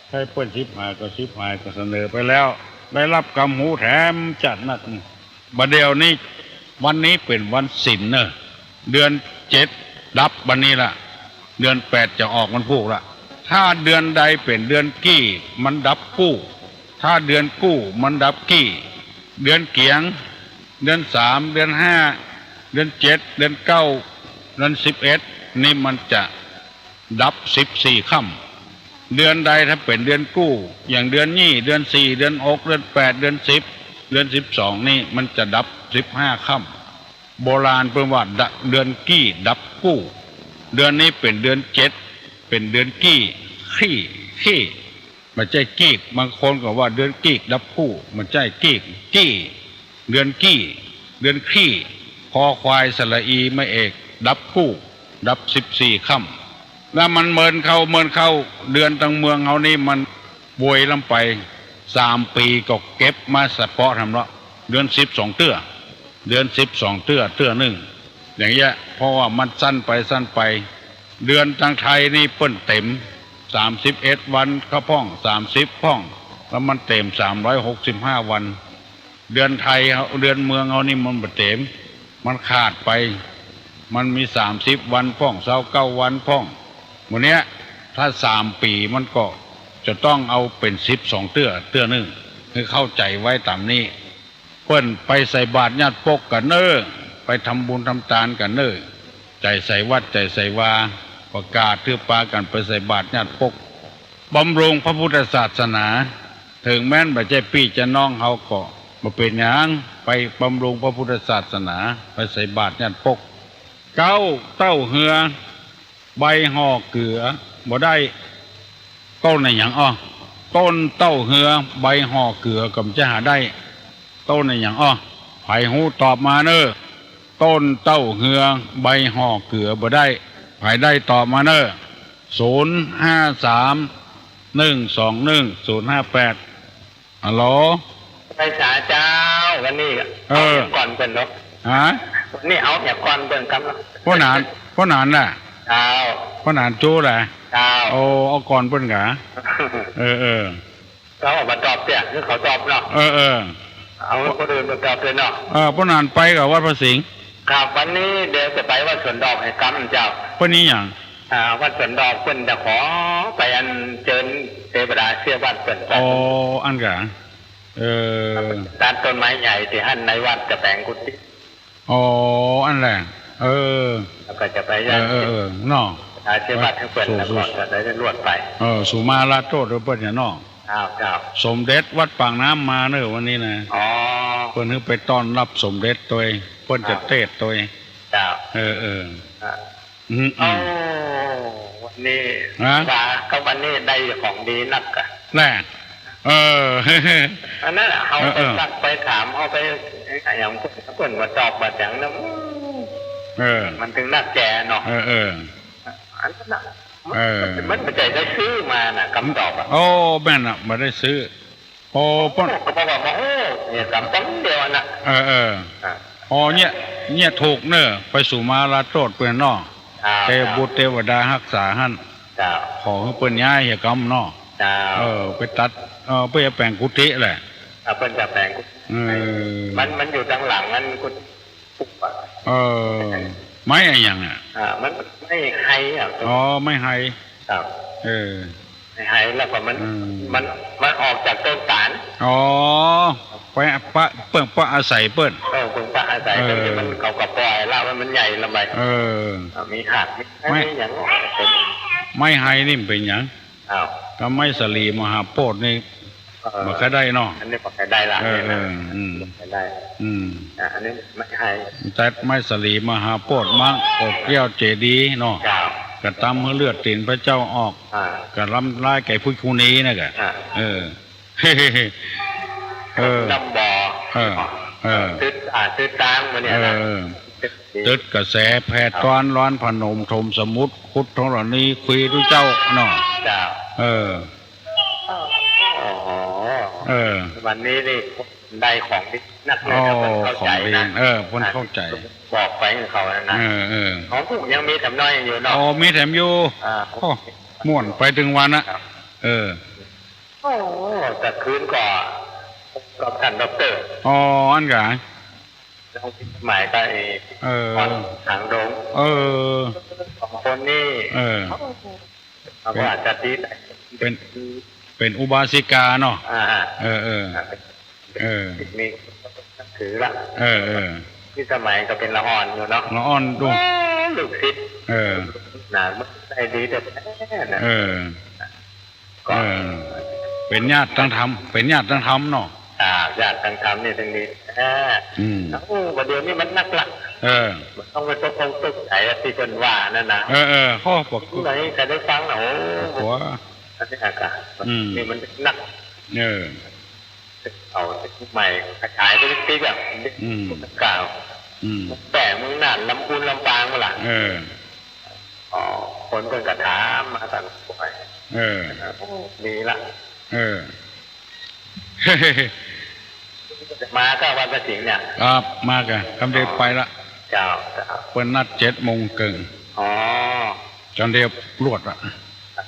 ใค่เปิ้นฉิบหายก็ฉิบหายก็เสนอไปแล้ว ได้ฮับกำฮู้แถมจัดนัก บ่าเดี่ยวนี้ วันนี้เป๋นวันศีลเน่อ เดือนเจ็ดดับวันนี้ละ เดือนแปดจะออกวันพูกละ ถ้าเดือนใดเป๋นเดือนกี้ มันดับกู้ ถ้าเดือนกู้มันดับกี้ เดือนเกี๋ยง เดือนสาม เดือนห้า เดือนเจ็ด เดือนเก้า เดือนสิบเอ็ด นี่มันจะดับสิบสี่ค่ำ เดือนใดถ้าเป๋นเดือนกู้ อย่างเดือนยี่ เดือนสี่ เดือนหก เดือนแปด เดือนสิบ เดือนสิบสอง นี่มันจะดับสิบห้าค่ำ โบราณเปิ้นว่าดะ เดือนกี้ดับกู้ เดือนนี้เป๋นเดือนเจ็ด เป๋นเดือนกี้ ขี้ ขี้ บ่ใจ้กีก บางคนก็ว่าเดือนกี้ดับกู้ บ่ใจ้กีก กี้ เดือนกี้ เดือนขี้ คอควายสระอีไม้เอก ดับกู้ ดับสิบสี่ค่ำ แล้วมันเมินเข้า เมินเข้า เดือนตังเมืองเฮานี่มันโวยล้ำไป สามปี๋ก็เก็บมาสะเปาะทำเลาะ เดือนสิบสองเตื้อ เดือนสิบสองเตื้อ เตื้อนึ่ง อย่างเงี้ย เพราะว่ามันสั้นไป สั้นไป เดือนตังไทยนี่เปิ้นเต็ม สามสิบเอ็ดวันก็พ่อง สามสิบพ่อง แล้วมันเต็ม สามร้อยหกสิบห้าวัน เดือนไทยเฮา เดือนเมืองเฮานี่มันบ่เต็ม มันขาดไป มันมี สามสิบวันพ่อง ซาวเก้าวันพ่อง หมู่เนี้ย ถ้าสามปี๋มันก็จะต้องเอาเป๋นสิบสองเตื้อ เตื้อนึ่ง หื้อเข้าใจ๋ไว้ต๋ามนี้ เปิ้นไปใส่บาตรญาติปกกั๋นเน่อ ไปทำบุญทำตานกั๋นเน่อ ใจ๋ใส่วัดใจ๋ใส่วา ประกาศหื้อปากั๋นไปใส่บาตรญาติปก บำรุงพระพุทธศาสนา เถิงแม้นบ่ใจ้ปี้ใจ้น้องเฮาก็บ่เป๋นหยัง ไปบำรุงพระพุทธศาสนา ไปใส่บาตรญาติปก เก๊า เต้าเฮือ ใบห่อเกือบ่ได้ ต้นอะหยังอ้อ ต้นเต้าเฮือ ใบห่อเกือก็บ่ใจ้หาได้ ต้นอะหยังอ้อ ใผฮู้ตอบมาเน่อ ต้นเต้าเฮือ ใบห่อเกือบ่ได้ ใผได้ตอบมาเน่อ ศูนย์ห้าสาม หนึ่งสองหนึ่ง ศูนย์ห้าแปด ฮัลโหล ไปสาเจ้า วันนี้ เออ เอาอย่างก่อนเปิ้นเนาะ ฮะ วันนี้เอาอย่างก่อนเปิ้นครับ ป้อหนาน ป้อหนานน่ะ เจ้า ป้อหนานจู๊แหละ เจ้า โอ้ เอาก่อนเปิ้นกา เออ เออ เขาเอามาตอบเสีย คือเขาตอบเนาะ เออ เออ เอาคนอื่นมาตอบเลยเนาะ เออ ป้อหนานไปกับวัดพระสิงห์ ครับ วันนี้เดี๋ยวจะไปวัดสวนดอกแหมกำเจ้า เปิ้นมีหยัง อ่า วัดสวนดอกเปิ้นจะขอไปอัญเชิญเทวดาเสียวัดเปิ้น อ๋อ อั้นกา เออ ตัดต้นไม้ใหญ่ตี้หั้นในวัดจะแป๋งกุฏิ อ๋อ อั้นแหละ เออ แล้วก็จะไป เออ เออ เออ เนาะ เทวดาเสียวัดหื้อเปิ้น แล้วก็จะได้ลวดไป เออ สุมาลาโต้ษหื้อเปิ้นเนี่ยเนาะ ครับ ครับ สมเด็จวัดปากน้ำมาเน่อวันนี้นะ อ๋อ เปิ้นหื้อไปต้อนรับสมเด็จตวย เปิ้นจะเตสน์ตวย ครับ เออ เออ ครับ อืม อืม โอ้ วันนี้ ฮะ ว่าก็วันนี้ได้ของดีนักอะ แน่ เออ อันนั้นน่ะ เฮา เออ ไป เออ ซักไปถาม เฮาไปอะหยังเปิ้น เปิ้นบ่ตอบบ่หยังนะ เออ มันเถิงนักแจ๋เนาะ เออ เออ อันนั้นน่ะ เออ มันบ่ใจ้ได้ซื้อมาน่ะ กำตอบอะ โอ้ แม่นน่ะ บ่ได้ซื้อ โอ้ ป้อ ก็บอกว่า โอ้ เนี่ย กำตอบเดียวน่ะ เออ เออ อ่ะ อ๋อ เนี่ย เนี่ยถูกเน่อ ไปสุมาลาโต้ษเปิ้นเนาะ เจ้า เทพบุตรเทวดาฮักษาหั้น เจ้า ขอหื้อเปิ้นย้ายเหียกำเนาะ เจ้า เออ ไปตัด เออ ไปแป๋งกุฏิแหละ อ่ะ เปิ้นจะแป๋งกุฏิ เออ มัน มันอยู่ตังหลังอันกุฏิ เออ ไม้อะหยังอะ อ่า มันไม้ไฮอะ อ๋อ ไม้ไฮ ครับ เออ ไม้ไฮแล้วก็มัน อืม มัน มันออกจากต้นตาล อ๋อ ไปปะ เปิ้นปะอาศัยเปิ้น เออ เปิ้นปะอาศัย เออ เปิ้น มันเขาก็ปล่อยละว่ามันใหญ่ละไป เออ อ่า มีหาก มี ไม้ มีหยัง ไม้ไฮนี่มันเป๋นหยัง อ้าว ถ้าไม้สาลีมหาโพธิ์นี่ เออ บ่ค่อยได้เนาะ อันนี้บ่ค่อยได้ละ เออ เนี่ยนะ เออ อืม บ่ค่อยได้ อืม อ่ะ อันนี้ไม้ไฮ แต่ไม้สาลีมหาโพธิ์ มังกรแก้วเจดีย์เนาะ เจ้า กระตำหื้อเลือดตี๋นพระเจ้าออก อ่า กระทำร้ายแก่ภิกขุณีนั่นกะ อ่า เออ เออ น้ำบ่อ เออ เออ ตึ๊ด อ่า ตึ๊ดตางมาเนี่ยนะ เออ ตึ๊ดกระแสแผ่ต้อน ร้อนพนม ถมสมุทร ขุดธรณี คุยดูเจ้าเนาะ เจ้า เออ อ๋อ เออ วันนี้นี่ได้ของดีนักเลยนะ อ๋อ เปิ้นเข้าใจ๋นะ ของดี เออ เปิ้นเข้าใจ๋ บอกไปหื้อเขานะ เออ เออ ของผมยังมีแถมน้อยอยู่เนาะ อ๋อ มีแถมอยู่ อ่า โอ้ ม่วนไปตึงวันอะ ครับ เออ โอ้ แต่คืนก็ กับท่านด็อกเตอร์ อ๋อ อั้นกา แล้วพิสมัยก็ไอ้ เออ หางดง เออ สองคนนี่ เออ เขาก็อาจจะดี เป๋น เป๋นอุบาสิกาเนาะ อ่า เออ เออ อ่า เออ มีนับถือละ เออ เออ พิสมัยก็เป๋นละอ่อนอยู่เนาะ ละอ่อนดู โอ้ ลูกศิษย์ เออ น่ะ มันได้ดีแท้ๆ นะ เออ ก็ เออ เป๋นญาติตังธรรม เป๋นญาติตังธรรมเนาะ อ่า ญาติตังธรรมนี่ตังดีแท้ อืม โอ้ บ่าเดี่ยวนี้มันนักละ เออ มันต้องไปตกอกตกใจ๋อะตี้เปิ้นว่านั่นนะ เออ เออ ข้อปก ไหนใครได้ฟังนะ โอ้ หัว อันนี้อากาศ อืม นี่มันนัก เออ เอาใหม่ขยายไปติ๊กๆ อ่ะ อืม กล่าว อืม แต่เมืองน่าน ลำพูน ลำปางมาล่ะ เออ อ๋อ คนเปิ้นก็ถามมาตังไป เออ โอ้ ดีละ เออ มาก็วันพระสิงห์เนี่ย ครับ มาก่ะ กำเดียวไปละ เจ้า เจ้า เปิ้นนัดเจ็ดโมงเกิ่ง อ๋อ กำเดียวรวดละ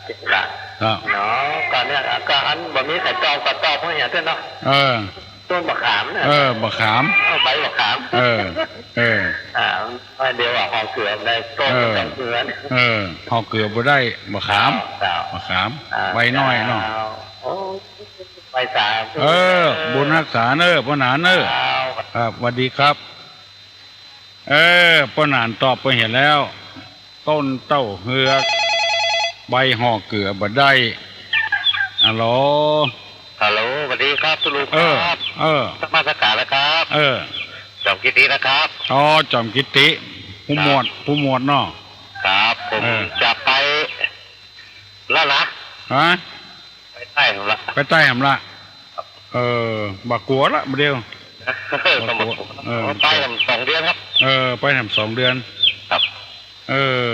เจ็ดละ ครับ เนาะ ก็เนี่ย ก็อันบ่มีใผตอบก็ตอบเฮาเนี่ยเถอะเนาะ เออ ต้นบ่าขามเนี่ย เออ บ่าขาม เอาใบบ่าขาม เออ เออ อ่า เดี๋ยวว่าห่อเกือบได้ต้น เออ บ่าเกือบ เออ ห่อเกือบบ่ได้ บ่าขาม เจ้า บ่าขาม อ่า ใบน้อยเนาะ เจ้า โอ้ ไปสาธุ เออ บุญฮักษาเน้อ ป้อหนานเน้อ ครับ ครับ หวัดดีครับ เออ ป้อหนานตอบไปหั้นแล้ว ต้นเต้าเฮือก ใบห่อเกือบบ่ได้ ฮัลโหล ฮัลโหล สวัสดีครับ ตุ๊ลุง เออ ครับ เออ นมัสก๋านนะครับ เออ จ๋อมกิตตินะครับ อ๋อ จ๋อมกิตติ ผู้หมวด ครับ ผู้หมวดเนาะ ครับ ผม เออ จะไปแล้วนะ ฮะ ไปใต้หำละ ไปใต้หำละ เออ บ่ากั๋วละ บ่าเดียว เออ บ่ากั๋ว เออ ไปหำสองเดือนครับ เออ ไปหำสองเดือน ครับ เออ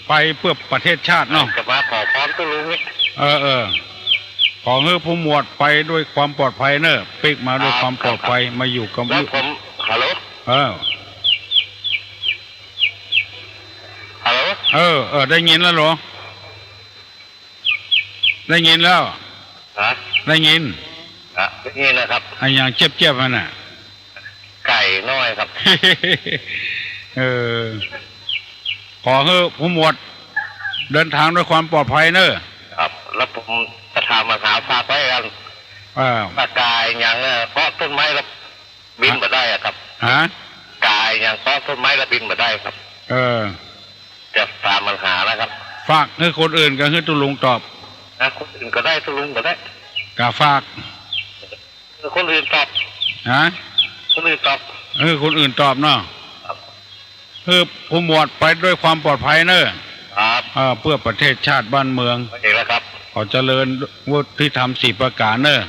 ไปเปื้อประเทศชาติเนาะ จะมาขอพรตุ๊ลุงนี่ เออ เออ ขอหื้อผู้หมวดไปด้วยความปลอดภัยเน้อ ปิ๊กมาด้วยความปลอดภัย ครับ มาอยู่กับ แล้วผม ฮัลโหล เออ ฮัลโหล เออ เออ ได้ยินแล้วเหรอ ได้ยินแล้ว ฮะ ได้ยิน ฮะ ได้ยินแล้วครับ อะหยังเจี๊ยบๆ นั่นน่ะ ไก่น้อยครับ เออ ขอหื้อผู้หมวดเดินทางด้วยความปลอดภัยเน้อ ครับ แล้วผมจะถามปัญหาฝากไว้กัน เออ ว่ากาอะหยังเนี่ย เกาะต้นไม้แล้วบินบ่ได้อะครับ ฮะ กาอะหยังเกาะต้นไม้แล้วบินบ่ได้ครับ เออ จะถามปัญหานะครับ ฝากหื้อคนอื่นกับหื้อตุ๊ลุงตอบ นะ คนอื่นก็ได้ ตุ๊ลุงก็ได้ กาฝาก เออ คนอื่นตอบ ฮะ คนอื่นตอบ เออ คนอื่นตอบเนาะ ครับ หื้อผู้หมวดไปด้วยความปลอดภัยเน้อ ครับ เออ เปื้อประเทศชาติบ้านเมือง โอเคแล้วครับ ขอเจริญวุฒิธรรมสี่ประก๋านเน้อ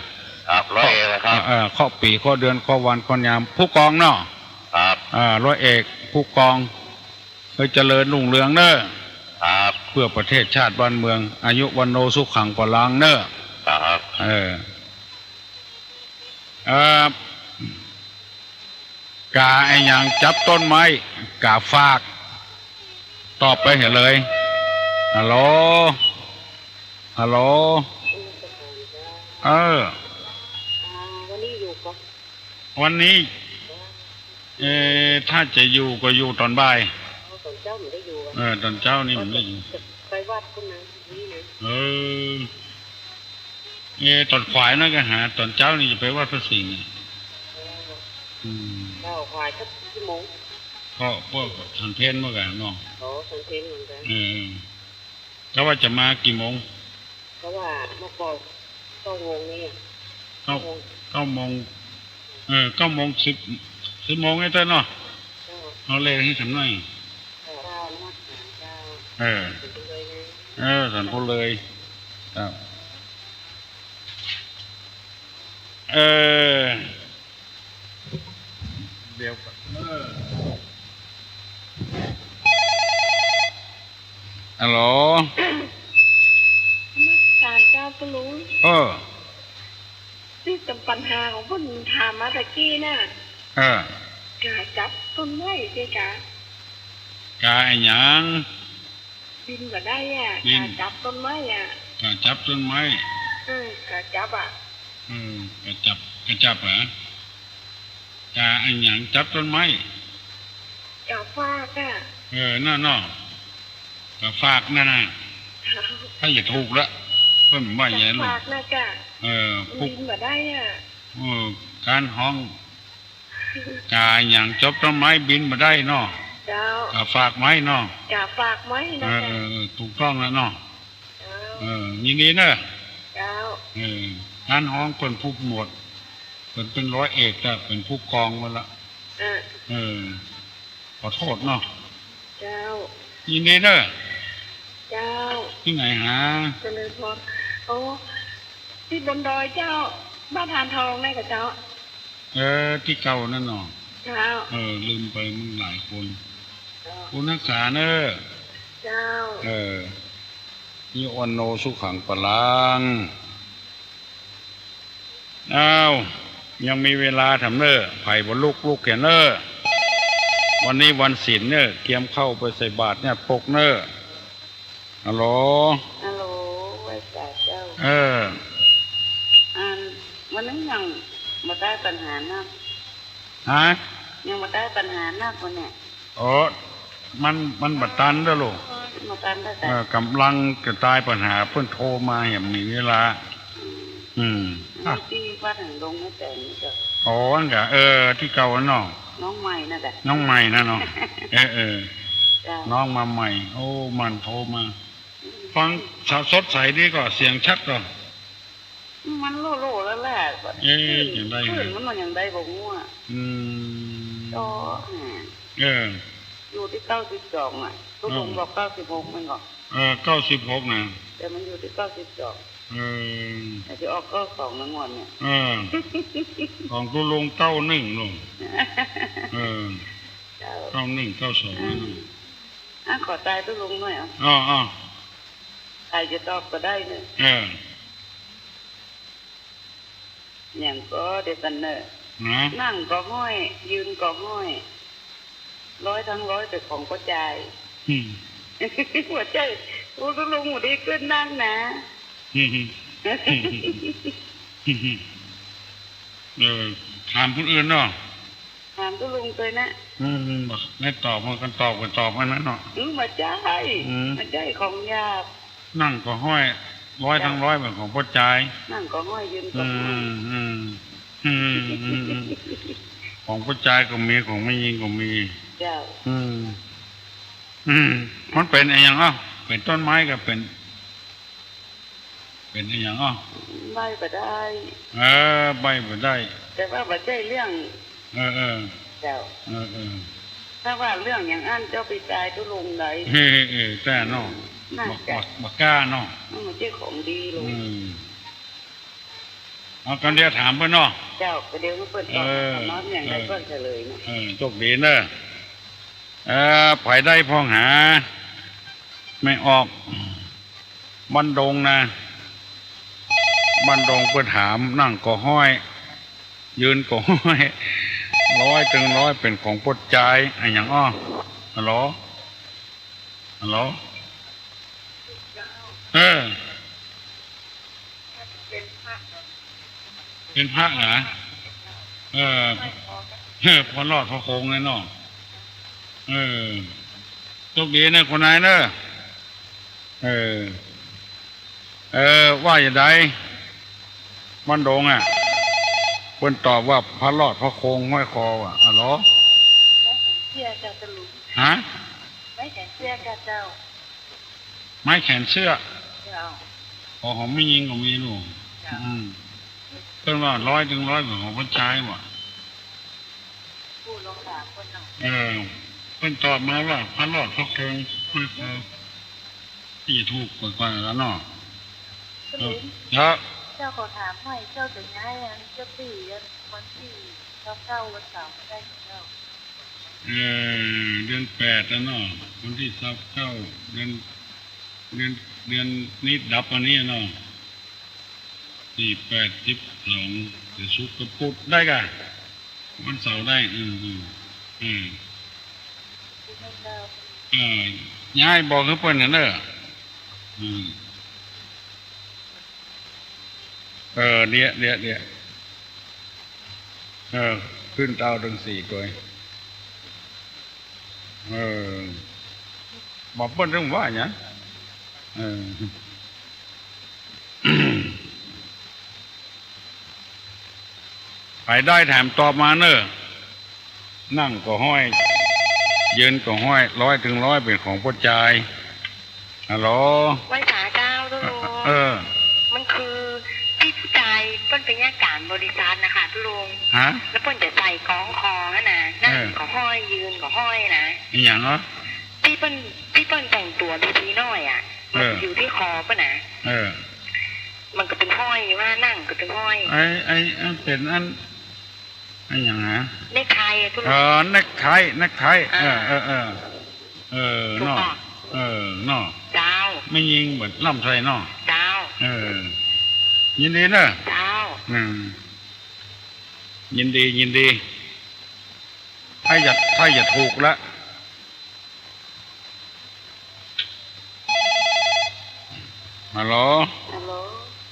ครับ ร้อยเอกนะครับ เออ เออ เคาะปี๋ เคาะเดือน เคาะวัน เคาะยาม ผู้กองเนาะ ครับ เออ ร้อยเอก ผู้กอง หื้อเจริญรุ่งเรืองเน้อ ครับ เปื้อประเทศชาติบ้านเมือง อายุวัณโณ สุขัง พลัง เน้อ ครับ เออ เอ่อ กาอะหยังจับต้นไม้ กาฝาก ตอบไปหั้นเลย ฮัลโหล ฮัลโหล เออ อ่า วันนี้อยู่ก่อ วันนี้ เอ่อ ถ้าจะอยู่ก็อยู่ต๋อนบ่าย อ๋อ ต๋อนเจ๊าบ่ได้อยู่อะ เออ ต๋อนเจ๊านี่บ่ได้อยู่ ไปวัดพุ้นนะ นี่นะ เออ เอ่อ ต๋อนขวายนั่นก็หา ต๋อนเจ๊านี่จะไปวัดพระสิงห์อะ อ๋อ อืม เจ๊าขวายสักกี่โมง ก็พวกฉันเพลเหมือนกั๋นเนาะ อ๋อ ฉันเพลเหมือนกั๋น เออ เออ ก็ว่าจะมากี่โมง เพราะว่าเมื่อก่อนเก้าโมงนี่อะ เก้า เก้าโมง เก้าโมง เออ เก้าโมง สิบ สิบโมงไอ้เต้ยเนาะ เจ้า เอาเลขหื้อฉันหน่อย เจ้า เออ เออ สันพูดเลย ครับ เออ เดี๋ยวก่อน เออ ฮัลโหล นมัสก๋านเจ้าตุ๊ลุง เออ ตี้ต๋ามปัญหาของเปิ้นถามมาตะกี้น่ะ เออ กาจับต้นไม้เจ๊กา กาอะหยัง บินบ่ได้อะ บิน กาจับต้นไม้อะ กาจับต้นไม้ เออ กาจับอะ เออ กาจับ กาจับเหรอ กาอะหยังจับต้นไม้ กาฝากอะ เออ นั่นเนาะ กาฝากนั่นน่ะ ถ้าจะถูกละ เปิ้นว่าอย่างนั้น กาฝากน่ะจ้ะ เออ มันบินบ่ได้อะ เออ การฮ้อง กาอะหยังจับต้นไม้บินบ่ได้เนาะ เจ้า กาฝากไม้เนาะ กาฝากไม้น่ะ เออ จ้ะ เออ เออ ถูกต้องแล้วเนาะ เจ้า เออ ยินดีเนอะ เจ้า เออ การฮ้องเปิ้นผู้หมวด เปิ้นเป๋นร้อยเอกละ เป๋นผู้กองมาละ เออ เออ ขอโทษเนาะ เจ้า ยินดีเนอะ เจ้า ตี้ไหนหา เจริญพร โอ้ ตี้บนดอยเจ้า บ้านหานทองนั่นก่อเจ้า เออ ตี้เก่านั่นเนาะ เจ้า เออ ลืมไปมันหลายคน เจ้า บุญฮักษาเนอะ เจ้า เออ อายุวัณโณสุขังพลัง อ้าว ยังมีเวลาทำเน่อ ใผบ่ลุก ลุกแก่เน่อ วันนี้วันศีลเน่อ เกียมข้าวไปใส่บาตรเนี่ยปกเน่อ ฮัลโหล ฮัลโหล ไหว้สาเจ้า เออ อัน วันนี้ยังบ่ได้ปัญหานัก ฮะ ยังบ่ได้ปัญหานักวันเนี่ย อ๋อ มัน มันบ่ตันแล้วลูก บ่ตันแล้วจ้ะ เออ ก่ำลังจะต๋ายปัญหา เปิ้นโทรมา ยังมีเวลา อืม อืม อันนี้ตี้วัดหางดงแม่แตงนี่จ้ะ อ๋อ อันกะ เออ ตี้เก่าอันเนาะ น้องใหม่นั่นแหละ น้องใหม่นะเนาะ เออ เออ จ้ะ น้องมาใหม่ โอ้ มันโทรมา ฟังสดใสดีก่อ เสียงชัดก่อ มันโล่ๆ แล้วแหละ เอ๊ะ คลื่น ยังได้ คลื่นมันว่ายังได้บ่ฮู้อะ อืม ก็ เออ อยู่ตี้เก้าสิบสองอะ ตุ๊ลุงบอกเก้าสิบหกแม่นก่อ เออ เก้าสิบหกนะ แต่มันอยู่ตี้เก้าสิบสอง เออ แต่จะออกเก้าสองนะงวดเนี่ย เออ ของตุ๊ลุงเก้าหนึ่งลูก เออ เจ้า เก้าหนึ่ง เก้าสอง อืม นั่นน่ะ อ่ะ ขอตายตุ๊ลุงหน่อยอ่ะ อ้อ อ้อ ใครจะตอบก็ได้เนี่ย เออ อย่างก็เดียวกันเนอะ นะ นั่งก็ห้อย ยืนก็ห้อย ร้อยทั้งร้อยเป๋นของป้อจาย อืม หัวใจ๋ โอ้ ตุ๊ลุงหัวดีขึ้นนักนะ อืม เออ ถามคนอื่นเนาะ ถามตุ๊ลุงเตยนะ อืม บ่ได้ตอบ มันก็ตอบ ก็ตอบอันนั้นเนาะ อืม บ่ใจ้ อืม บ่ใจ้ของหยาบ นั่งก็ห้อย ร้อยทั้งร้อยเป๋นของป้อจาย นั่งก็ห้อย ยืนก็ห้อย อืม อืม อืม อืม อืม ของป้อจายก็มี ของแม่ญิงก็มี เจ้า อืม อืม มันเป๋นอะหยังอ่ะ เป๋นต้นไม้ก็เป๋น เป๋นอะหยังอ้อ ใบ้บ่ได้ เออ ใบ้บ่ได้ แต่ว่าบ่ใจ้เรื่อง เออ เออ เจ้า เออ เออ ถ้าว่าเรื่องอย่างอั้นเจ้าไปตายตุ๊ลุงได้ เออ เออ แต่เนาะ น่า บ่ จะ บ่ บ่กล้าเนาะ มันบ่ใจ้ของดีเลย อืม เอากันเดียวถามเปิ้นเนาะ เจ้า ก็เดี๋ยวเปิ้นตอบ เออ คำถามอย่างใด เออ เปิ้นเฉลยเนาะ เออ โชคดีเนอะ เออ ใผได้พ่องหา แม่ออก บ้านดงนะ บ้านดงเปิ้นถาม นั่งก็ห้อย ยืนก็ห้อย ร้อยตึงร้อยเป๋นของป้อจาย อะหยังอ้อ ฮัลโหล ฮัลโหล เออ เป็นพระเหรอ เออ เออ พระรอดพระโคงเลยเนาะ เออ โชคดีนะคุณนายเนอะ เออ เออ ว่าอย่างใด บ้านดงอ่ะ เปิ้นตอบว่าพระรอดพระโคงห้อยคอว่ะ อะหรอ ไม้แขวนเสื้อจ้ะ ตะลุง ฮะ ไม้แขวนเสื้อจ้ะเจ้า ไม้แขวนเสื้อ เจ้า อ๋อ ของแม่ญิงก็มีลูก เจ้า อืม เปิ้นว่าร้อยตึงร้อยเหมือนของป้อจายว่ะ ผู้ลองถามเปิ้นเนาะ เออ เปิ้นตอบมาว่าพระรอดพระโคงห้อยคอ ตี้ถูกกว่าๆ แล้วเนาะ เออ เจ้า เจ้าขอถามหน่อย เจ้าจะย้ายอันเจ้าตี้อันวันตี้ซาวเก้าวันเสาร์บ่ได้เจ้า เออ เดือนแปดแล้วเนาะ วันตี้ซาวเก้า เดือน เดือน เดือนนี้ดับอันนี้เนาะ ตี้แปด สิบสอง เดี๋ยวศุกร์กับพุธได้ก่ะ วันเสาร์ได้ อืม อืม อืม เออ ย้ายบอกหื้อเปิ้นหั้นเน่อ อืม เออ เดี๋ยว เดี๋ยว เดี๋ยว เออ ขึ้นเต้าตึงสี่ตัว เออ บอกเปิ้นตึงว่าหยัง เออ ใผได้แถมตอบมาเน่อ นั่งก็ห้อย ยืนก็ห้อย ร้อยตึงร้อยเป๋นของป้อจาย ฮัลโหล ไหว้สาเจ้า เออ มันคือพ ตี้ผู้จายเปิ้นเป๋นอัยก๋านบริษัทน่ะค่ะตุ๊ลุง ฮะ แล้วเปิ้นจะใส่กองคอหั้นน่ะ นั่ง เออ ก็ห้อย ยืนก็ห้อยนะ อะหยังเหรอ ตี้เปิ้น ตี้เปิ้นแต่งตั๋วดีๆ หน้อยอะ เออ มันอยู่ตี้คอเปิ้นน่ะ เออ มันก็เป๋นห้อยว่า นั่งก็เป๋นห้อย ไอ้ ไอ้ อันเป๋นอัน อันหยังฮะ เนคไทอะตุ๊ลุง อ๋อ เนคไท เนคไท อ่า เออ เออ เออ เออ ถูก เนาะ ค่ะ เออ เนาะ เจ้า แม่ญิงบ่ล้ำใส่เนาะ เจ้า เออ ยินดีเนอะ เจ้า อืม ยินดี ยินดี ถ้าอยาก ถ้าอยากถูกละ ฮัลโหล ฮัลโหล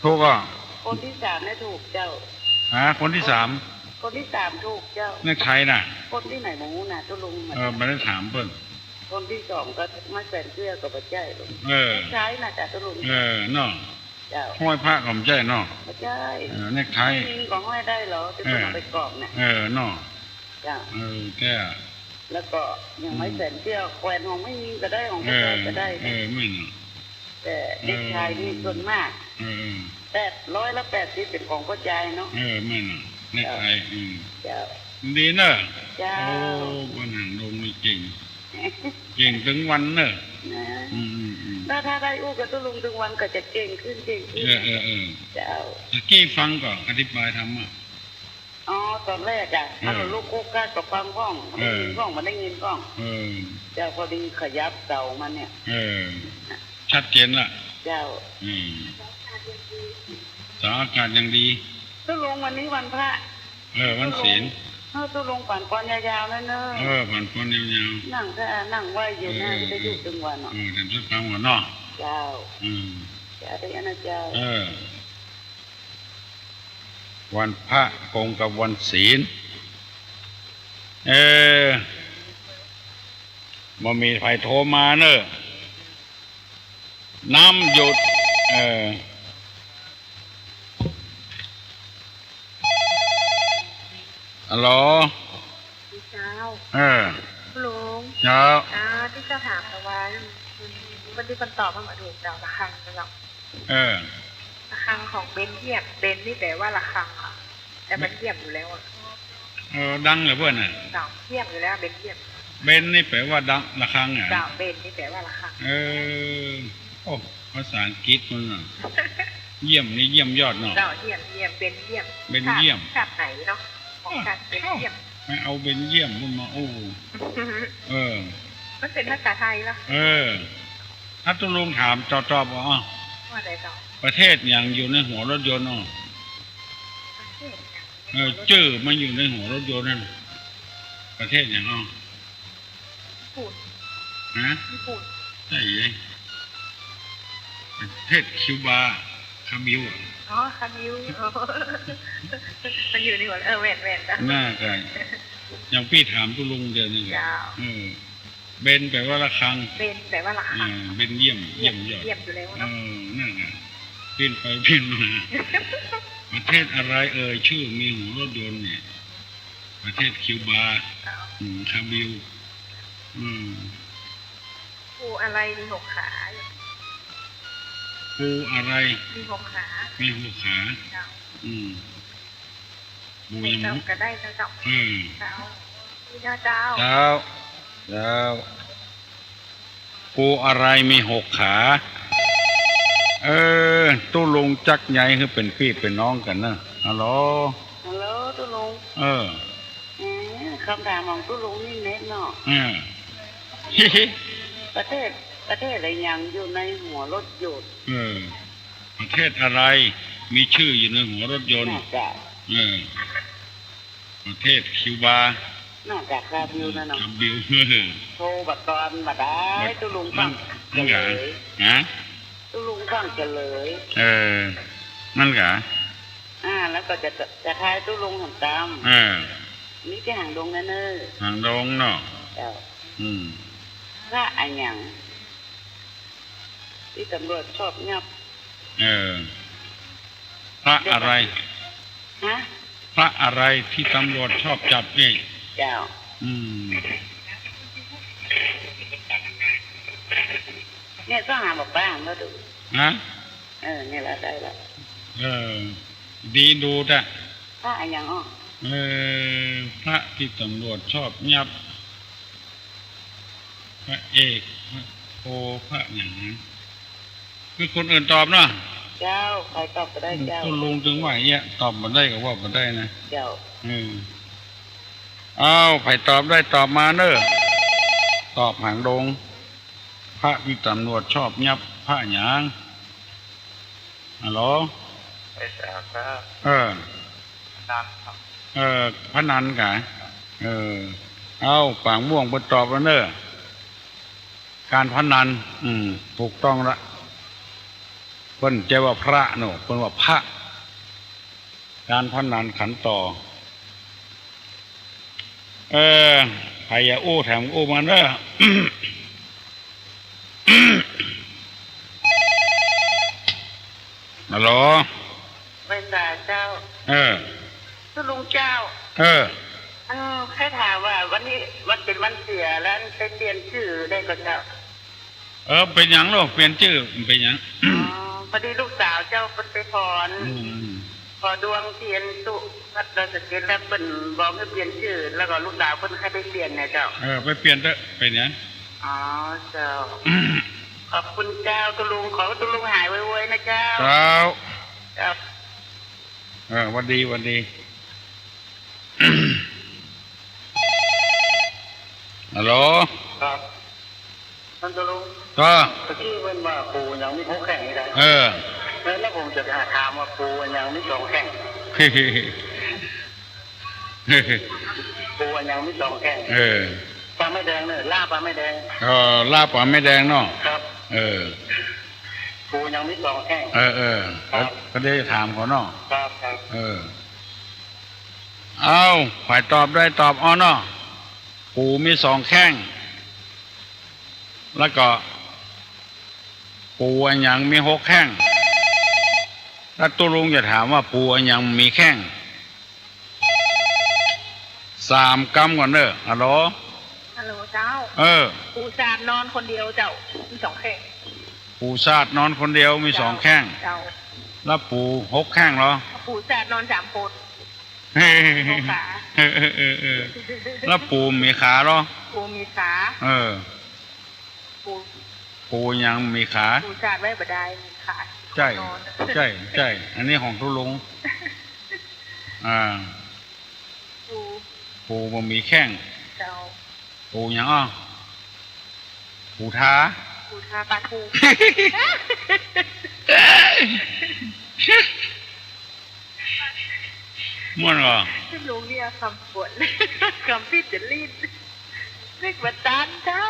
ถูกอ่ะ คนตี้สามเนี่ยถูกเจ้า ฮะ คนตี้สาม คนตี้สามถูกเจ้า เนคไทน่ะ คนตี้ไหนบ่ฮู้นะตุ๊ลุง เออ บ่ได้ถามเปิ้น คนตี้สองก็ไม้แขวนเสื้อก็บ่ใจ้ลูก เออ เนคไทน่ะจ้ะตุ๊ลุง เออ เนาะ เจ้า ห้อยพระก็บ่ใจ้เนาะ บ่ใจ้ เออ เนคไท ผู้ญิงก็ห้อยได้เหรอ ตี้เปิ้นเอาไปกรอบน่ะ เออ เนาะ เจ้า เออ แก้ว แล้วก็อย่างไม้แขวนเสื้อ อืม แขวนของแม่ญิงก็ได้ ของผู้จายก็ได้ เออ เออ แม่นน่ะ แต่เนคไทนี่ส่วนมาก เออ เออ แปด ร้อยละแปดสิบเป๋นของผู้จายเนาะ เออ แม่นน่ะ เนคไท เจ้า อืม เจ้า ดีเนอะ เจ้า โอ้ ป้อหนังดงนี่เก่ง เก่งตึงวันเนอะ นะ อืม อืม อืม ถ้า ถ้าได้อู้กับตุ๊ลุงตึงวันก็จะเก่งขึ้น เก่งขึ้น เออ เออ เออ เจ้า ตะกี้ฟังก่อน อธิบายธรรมะ อ๋อ ต๋อนแรกอะ เออ ฮัลโหล ลูกโคกาก็ฟังก้อง เออ ได้ยินก้อง บ่ได้ยินก้อง เออ แต่พอดีขยับเสามาเนี่ย เออ ชัดเจนละ เจ้า อืม เสาอากาศยังดี ตุ๊ลุงวันนี้วันพระ เออ วันศีล ตุ๊ลุง เออ ตุ๊ลุงปั๋นปอนยาวๆ นะเนอะ เออ ปั๋นปอนยาวๆ นั่งถ้า นั่งไหว้อยู่หน้า เออ วิทยุตึงวันเนาะ เออ เดี๋ยวจะฟังก่อนเนาะ เจ้า อืม เจ้า เดี๋ยวนะเจ้า เออ วันพระกงกับวันศีล เออ บ่มีใผโทรมาเนอะ น้ำหยุด เออ ฮัลโหล เจ้า เออ ลุง เจ้า อ่า ตี้จะถามแต่ว่า มันตี้มันตอบมาเหมือนเดิมเจ้า ระฆังเจ้า เออ ระฆังของเบลเยียม เบลนี่แปลว่าระฆังอะ แต่มันเยียมอยู่แล้วอะ เออ ดังเหลือเกินน่ะ เจ้า เยียมอยู่แล้ว เบลเยียม เบลนี่แปลว่าดัง ระฆังอะ เจ้า เบลนี่แปลว่าระฆัง เออ โอ้ ภาษาอังกฤษมึงอะ เยี่ยมนี่เยี่ยมยอดเนาะ เจ้า เยี่ยม เยี่ยม เบลเยียม เบลเยียม ชาติ ชาติไหนเนาะ ของชาติเบลเยียม เอ้า ไม่เอาเบลเยียมมึงมาอู้ เออ มันเป๋นภาษาไทยเหรอ เออ ถ้าตุ๊ลุงถามจอบๆ เอา ว่าไงเจ้า ประเทศหยังอยู่ในหัวรถยนต์อ่ะ ประเทศหยัง เออ จื้อมันอยู่ในหัวรถยนต์นั่น ประเทศหยังอ่ะ ญี่ปุ่น ฮะ ญี่ปุ่น ใจ้เย้ย ประเทศคิวบา คาบิลอ่ะ อ๋อ คาบิล อ๋อ มันอยู่ในหัว เออ แม่นๆ เจ้า น่าจะ อย่างปี้ถามตุ๊ลุงเดียวนี่แหละ เจ้า เออ เบลแปลว่าระฆัง เบลแปลว่าระฆัง เออ เบลเยียม เยี่ยม เยี่ยมยอด เยี่ยมอยู่แล้วเนาะ เออ นั่นไง เปลี่ยนไปเปลี่ยนมา ประเทศอะไรเอ่ย ชื่อมีหัวรถยนต์เนี่ย ประเทศคิวบา ครับ อืม คาบิล อืม ปูอะไรมีหกขา ปูอะไร มีหกขา มีหกขา ครับ อืม ปูยัง เจ้าก็ได้เจ้า เออ เจ้า นี่นะเจ้า เจ้า เจ้า ปูอะไรมีหกขา เออ ตุ๊ลุงจักใยหื้อเป๋นปี้เป๋นน้องกั๋นเนอะ ฮัลโหล ฮัลโหล ตุ๊ลุง เออ เออ คำถามของตุ๊ลุงนี่เน็ตเนาะ เออ ประเทศ ประเทศอะไรหยังอยู่ในหัวรถยนต์ เออ ประเทศอะไรมีชื่ออยู่ในหัวรถยนต์ น่าจะ เออ ประเทศคิวบา น่าจะคาบิลนะเนาะ คาบิล โทรบัดก่อนบ่ได้ ตุ๊ลุงฟั่งเฉลย ฮะ ตุ๊ลุงฟั่งเฉลย เออ นั่นกะ อ่า แล้วก็จะ จะทายตุ๊ลุงหำตำ เออ นี่ตี้หางดงนะเนอะ หางดงเนาะ เจ้า อืม พระอะหยัง ตี้ตำรวจชอบยับ เออ พระอะไร ฮะ พระอะไรตี้ตำรวจชอบจับนี่ เจ้า อืม เนี่ยต้องหาบอกป้าของเขาดู ฮะ เออ เนี่ยละ ได้ละ เออ ดีดูดอะ พระอะหยังอ้อ เออ พระตี้ตำรวจชอบยับ พระเอก พระโท พระหยัง คือคนอื่นตอบเนาะ เจ้า ใผตอบบ่ได้เจ้า ตุ๊ลุงตึงว่าเอี้ย ตอบบ่ได้ก็ว่าบ่ได้นะ เจ้า เออ เอ้า ใผตอบได้ตอบมาเน้อ ตอบหางดง พระตี้ตำรวจชอบยับ พระหยัง ฮัลโหล ไอ้สาวครับ เออ พนันครับ เออ พนันกะ เออ เอ้า ปางม่วงเปิ้นตอบแล้วเน้อ การพนัน อืม ถูกต้องละ เปิ้นบ่ใจ้ว่าพระเนาะ เปิ้นว่าพระ การพนันขันต่อ เออ ใผอยากอู้แถมอู้มาเน้อ ฮัลโหล ไหว้สาเจ้า เออ ตุ๊ลุงเจ้า เออ อันใค่ถามว่าวันนี้วันเป๋นวันเสือแล้วไปเปลี่ยนจื้อได้ก่อเจ้า เออ เป๋นหยังลูก เปลี่ยนจื้อเป๋นหยัง อ๋อ พอดีลูกสาวเจ้าเปิ้นไปขอ อืม ขอดวงตี้อันตุวัดดอยสะเก็ดแล้วเปิ้นบอกหื้อเปลี่ยนจื้อ แล้วก็ลูกสาวเปิ้นใค่ไปเปลี่ยนเนี่ยเจ้า เออ ไปเปลี่ยนเต๊อะ เป๋นหยัง อ๋อ เจ้า ขอบคุณเจ้าตุ๊ลุง ขอตุ๊ลุงหายไวๆ นะเจ้า เจ้า เจ้า เออ หวัดดี หวัดดี ฮัลโหล ครับ ท่านตุ๊ลุง ก็ ตะกี้เปิ้นว่าปู่อะหยังมีหกแข้งนี่นะ เออ แล้ว แล้วผมจะถามว่าปู่อะหยังมีสองแข้ง ปู่อะหยังมีสองแข้ง เออ ป๋าไม้แดงเน้อ ล้าป๋าไม้แดง เออ ล้าป๋าไม้แดงเนาะ ครับ เออ ปู่อะหยังมีสองแข้ง เออ เออ ครับ ก็ได้ถามเขาเนาะ ครับ ครับ เออ เอ้า ใผตอบได้ตอบเอาเนาะ ปู่มีสองแข้ง แล้วก็ ปู่อะหยังมีหกแข้ง แล้วตุ๊ลุงจะถามว่าปู่อะหยังมีแข้ง สามกำก่อนเน้อ ฮัลโหล ฮัลโหลเจ้า เออ ปู่สาดนอนคนเดียวเจ้า มีสองแข้ง ปู่สาดนอนคนเดียวมีสองแข้ง เจ้า แล้วปู่หกแข้งเหรอ ปู่สาดนอนสามคน เออ มีขา เออ เออ เออ เออ แล้วปู่มีขาเหรอ ปู่มีขา เออ ปู่ ปู่ยังมีขา ปู่สาดไว้บ่ได้ มีขา ใจ้ นอน ใจ้ ใจ้ อันนี้ของตุ๊ลุง อ่า ปู่ ปู่บ่มีแข้ง เจ้า ปู่หยังอ้อ ปู่ทา ปู่ทาปลาทู ม่วนก่อ ตุ๊ลุงเนี่ยกำปวด กำปิดจะลีด นึกว่าตานเจ้า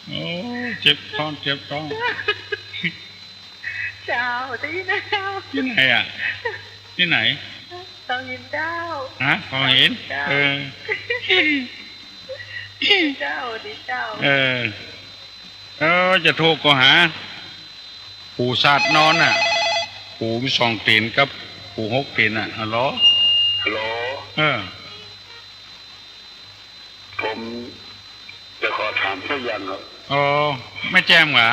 โอ้ เจ็บท้อง เจ็บท้อง เจ้า ได้ยินนะเจ้า ตี้ไหนอะ ตี้ไหน ตองหินเจ้า ฮะ ตองหิน เจ้า เออ เจ้า ดีเจ้า เออ เออ จะโทรก็หา ปู่สาดนอนน่ะ ปู่มีสองตี๋นกับปู่หกตี๋นน่ะ ฮัลโหล ฮัลโหล เออ ผมจะขอถามสักอย่างครับ อ๋อ แม่แจ่มหวา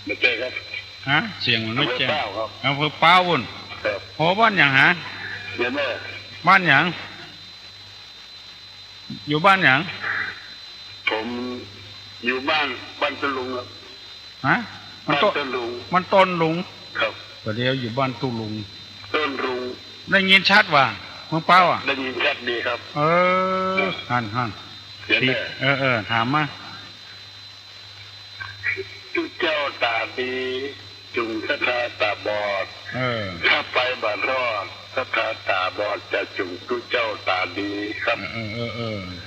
บ่ใจ้ครับ ฮะ เสียงมันบ่แจ่ม อำเภอพร้าวครับ อำเภอพร้าวปู๊น ครับ โห บ้านหยังฮะ เดี๋ยวนะ บ้านหยัง อยู่บ้านหยัง ผมอยู่บ้าน บ้านตุ๊ลุงครับ ฮะ มันตุ๊ บ้านตุ๊ลุง มันตุ๊ลุง ครับ ก็เดี๋ยวอยู่บ้านตุ๊ลุง ตุ๊ลุง ได้ยินชัดหวา เมืองพร้าวอะ ได้ยินชัดดีครับ เออ หั้น หั้น เดี๋ยวนะ เออ เออ ถามมา ตุ๊เจ้าต๋าดี จุ่งศรัทธาต๋าบอด เออ ถ้าไปบ่รอด ศรัทธาต๋าบอดจะจุ่งตุ๊เจ้าต๋าดีครับ เออ เออ เออ เออ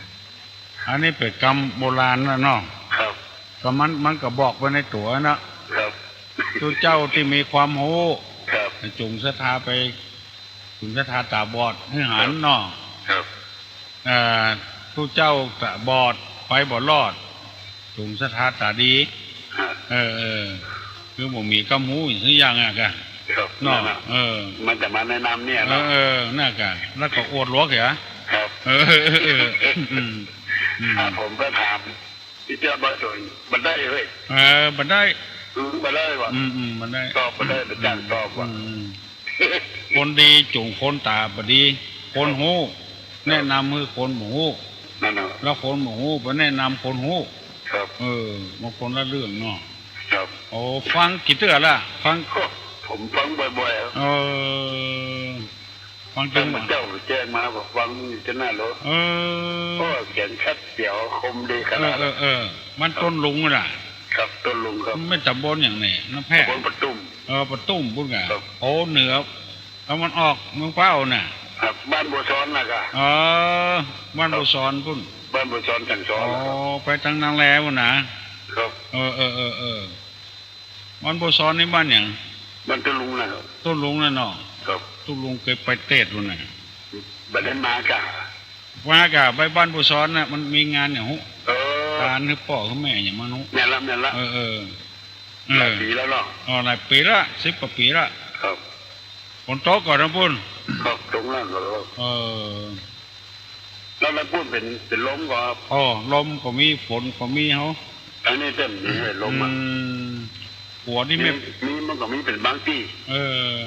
อันนี้เป๋นกำโบราณน่ะเนาะ ครับ ก็มัน มันก็บอกไว้ในตั๋วเนาะ ครับ ตุ๊เจ้าตี้มีความฮู้ ครับ จุ่งศรัทธาไป จุ่งศรัทธาต๋าบอดหื้อหันเนาะ ครับ เอ่อ ตุ๊เจ้าต๋าบอดไปบ่รอด จุ่งศรัทธาต๋าดี ครับ เออ เออ คือบ่มีกำฮู้หื้อหยังอะกะ ครับ เนาะ นั่นน่ะ เออ มันจะมาแนะนำเนี่ย เออ เนาะ เออ นั่นกะ แล้วก็อวดหลวงเหีย ครับ เออ เออ เออ อืม อืม อ่ะ ผมก็ถาม ตุ๊เจ้าบ่าสน บ่ได้เฮ้ย เออ บ่ได้ อืม บ่ได้วะ อืม อืม บ่ได้ ตอบบ่ได้ ไปจ้างตอบวะ อืม อืม คนดีจุ่งคนต๋าบ่ดี คนฮู้ ครับ แนะนำหื้อคนบ่ฮู้ นั่นน่ะ แล้วคนบ่ฮู้ไปแนะนำคนฮู้ ครับ เออ มันคนละเรื่องเนาะ ครับ โอ้ ฟังกี่เตื้อละ ฟัง ก็ผมฟังบ่อยๆ ครับ เออ ฟัง ฟัง จังหวะ เจ้าแจ้งมา ก็ฟังอยู่ตี้นั่นเลย เออ ก็เสียงชัดเสียงคมดีขนาด เออ เออ เออ มัน ครับ ต้นลุงน่ะ ครับ ต้นลุงครับ มันตำบลหยังนี่ น้ำแพร่ ตำบลปะตุ้ม เออ ปะตุ้มปุ้นก่ะ ครับ โอ้ เหนือ ตะวันออกเมืองเป้าน่ะ ครับ บ้านบัวซ้อนน่ะก่ะ เออ บ้านบัวซ้อนปุ้น บ้านบัวซ้อน แก่งซ้อน อ๋อ นะครับ ไปตางนั้นแล้วน่ะ ครับ เออ เออ เออ เออ บ้านบัวซ้อนนี่บ้านหยัง บ้านต้นลุงนะครับ ต้นลุงน่ะเนาะ ครับ ต้นลุงเกยไปเตศน์ปุ้นน่ะ บ่ได้มาก่ะ มาก่ะ ไปบ้านบัวซ้อนน่ะ มันมีงานหยังฮู้ เออ หลานหื้อป้อหื้อแม่หยังมาฮู้ แม่นละ แม่นละ เออ เออ เออ หลายปี๋แล้วเนาะ อ๋อ หลายปี๋ละ สิบกว่าปี๋ละ ครับ ฝนตกก่อตางปุ้น ครับ ตกนั่นก่อ เออ แล้วตางปุ้นเป๋น เป๋นลมก่อครับ อ๋อ ลมก็มี ฝนก็มีเฮา อันนี้เต็มมีเลยลมอะ อืม ขัวตี้มี มี มีมันก็มีเป๋นบางตี้ เออ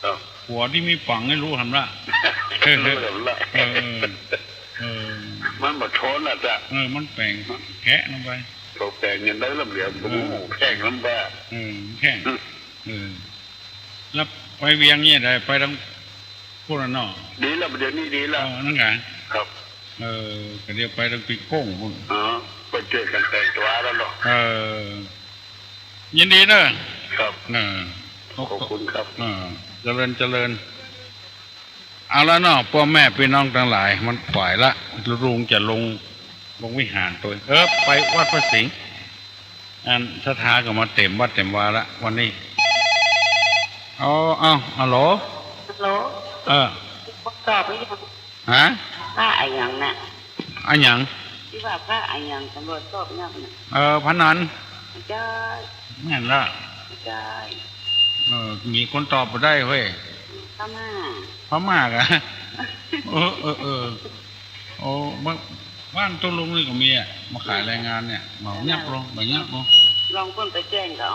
ครับ ขัวตี้มีฝังหื้อฮู้หำละ ฮู้หำละ เออ เออ มันบ่ทนละจ้ะ เออ มันแป๋งแคะลงไป เขาแป๋งยังได้ลำเหลียว เออ ผมแป๋งลำบาก เออ แข็ง อืม เออ แล้วไปเวียงนี่ได้ ไปตางปุ้นน่ะเนาะ ดีแล้ว เดี๋ยวนี้ดีแล้ว เออ นั่นไง ครับ เออ ก็เดี๋ยวไปตางปีโก้งปุ้น อ๋อ ไปเจอกั๋นแต่งตั๋วแล้วเนาะ เออ ยินดีเนอะ ครับ เออ ขอบคุณครับ เออ เจริญ เจริญ เอาละเนาะ ป้อแม่ปี้น้องตังหลาย มันขวายละ ลุงจะลง ลงวิหารตวย เออ ไปวัดพระสิงห์ อันศรัทธาก็มาเต๋มวัดเต๋มวาละวันนี้ เอา เอา ฮัลโหล ฮัลโหล เออ ตอบหรือยัง ฮะ พระอะหยังน่ะ อะหยัง ตี้ว่าพระอะหยังตำรวจสอบนักน่ะ เออ พระนัน ใจ้ แม่นละ ใจ้ เออ มีคนตอบบ่ได้เฮ้ย พม่า พม่าก่ะ เออ เออ เออ โอ้ บ้าน บ้านต้นลุงนี่ก็มีอะ มาขายแรงงานเนี่ย บ่เงียบลง บ่เงียบลง ลองเปิ้นไปแจ้งเขา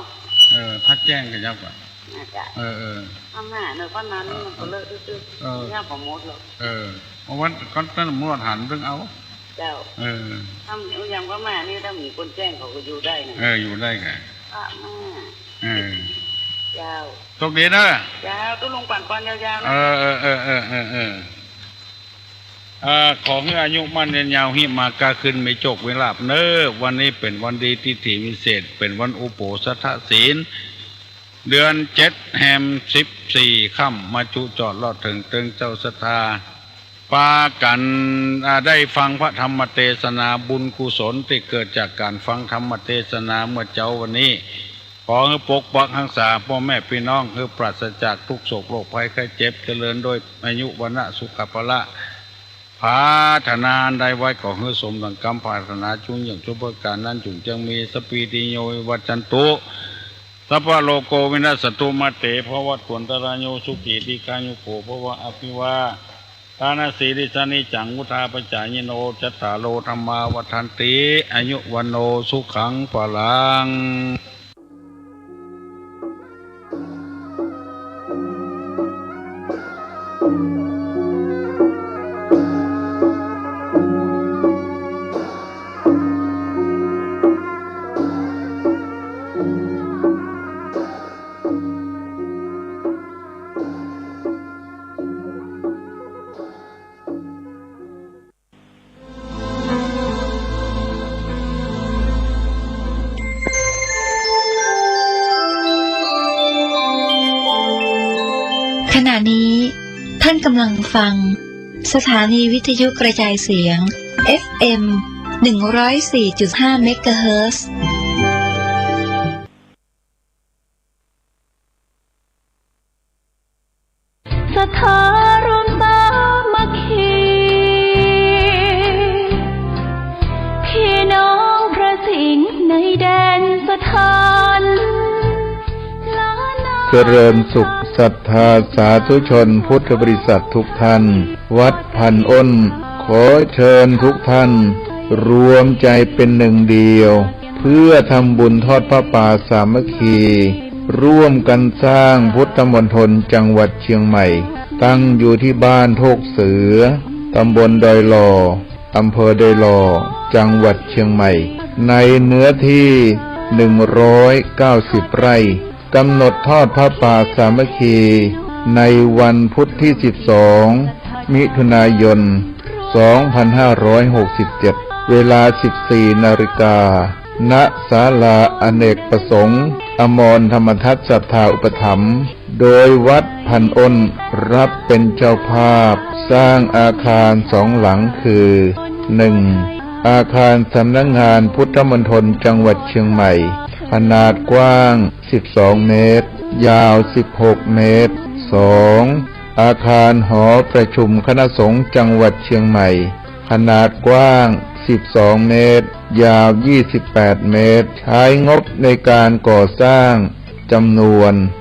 เออ ถ้าแจ้งก็เยียะกว่า น่าจะ เออ เออ พม่าเนอะ พม่านี่มันก็เลอะตึ๊ดๆ เออ เยียะบ่หมดหรอก เออ เพราะว่าก็ต้านตำรวจหันตึงเอา เจ้า เออ ถ้าอย่างพม่านี่ถ้ามีคนแจ้งเขาก็อยู่ได้นะ เออ อยู่ได้ไง พม่า เออ เจ้า โชคดีเนอะ เจ้า ตุ๊ลุงปั่นปอนยาวๆ นะ เออ เออ เออ เออ เออ เออ ขอหื้ออายุมั่นยืนยาว ฮิมาก้าขึ้น มีโชคมีลาภเนอะ วันนี้เป๋นวันดี ทิฏฐิวิเศษ เป๋นวันอุโปสถศีล เดือนเจ็ด แฮมสิบสี่ค่ำ มาจุจอดลอดเถิงเติงเจ้าศรัทธา ปากั๋น อ่า ได้ฟังพระธรรมเตสนา บุญกุศลตี้เกิดจากก๋านฟังธรรมเตสนาเมื่อเจ๊าวันนี้ ขอหื้อปกปักฮักษาป้อแม่ปี้น้อง หื้อปราศจากทุกข์โศกโรคภัยไข้เจ็บ เจริญด้วยอายุวรรณะสุขะพละ ผาถนาอันใดไว้ก็หื้อสมดังกำผาถนา จุ่งเยี่ยงจุ่งประก๋านนั้น จุ่งจั่งมี สัพพีติโย วิวัชชันตุ สัพพะโรโค วินัสสันตุ มาเต ภวัตวันตะราโย สุขี ทีฆายุโก ภวะ อภิวาทะนะสีลิสสะ นิจจัง วุฑฒาปะจายิโน จัตตาโร ธัมมา วัฑฒันติ อายุ วัณโณ สุขัง พลัง ขณะนี้ท่านกำลังฟังสถานีวิทยุกระจายเสียง เอฟเอ็ม หนึ่งร้อยสี่จุดห้า เมกะเฮิรตซ์ ศรัทธารวมสามัคคี พี่น้องพระสิงห์ในแดนสถาน ล้านนา เจริญสุข ศรัทธาสาธุชนพุทธบริษัททุกท่าน วัดพันอ้น ขอเชิญทุกท่านรวมใจเป็นหนึ่งเดียว เพื่อทำบุญทอดผ้าป่าสามัคคี ร่วมกันสร้างพุทธมณฑลจังหวัดเชียงใหม่ ตั้งอยู่ที่บ้านโคกเสือ ตำบลดอยหล่อ อำเภอดอยหล่อ จังหวัดเชียงใหม่ ในเนื้อที่ หนึ่งร้อยเก้าสิบ ไร่ กำหนดทอดผ้าป่าสามัคคี ในวันพุธที่ สิบสอง มิถุนายน สองพันห้าร้อยหกสิบเจ็ด เวลา สิบสี่ นาฬิกา ณ ศาลาอเนกประสงค์ อมรธรรมทัศน์ศรัทธาอุปถัมภ์ โดยวัดพันอ้นรับเป็นเจ้าภาพ สร้างอาคารสองหลังคือ หนึ่ง อาคารสำนักงานพุทธมณฑลจังหวัดเชียงใหม่ ขนาดกว้าง สิบสอง เมตร ยาว สิบหก เมตร สอง อาคารหอประชุมคณะสงฆ์จังหวัดเชียงใหม่ ขนาดกว้าง สิบสอง เมตร ยาว ยี่สิบแปด เมตร ใช้งบในการก่อสร้างจำนวน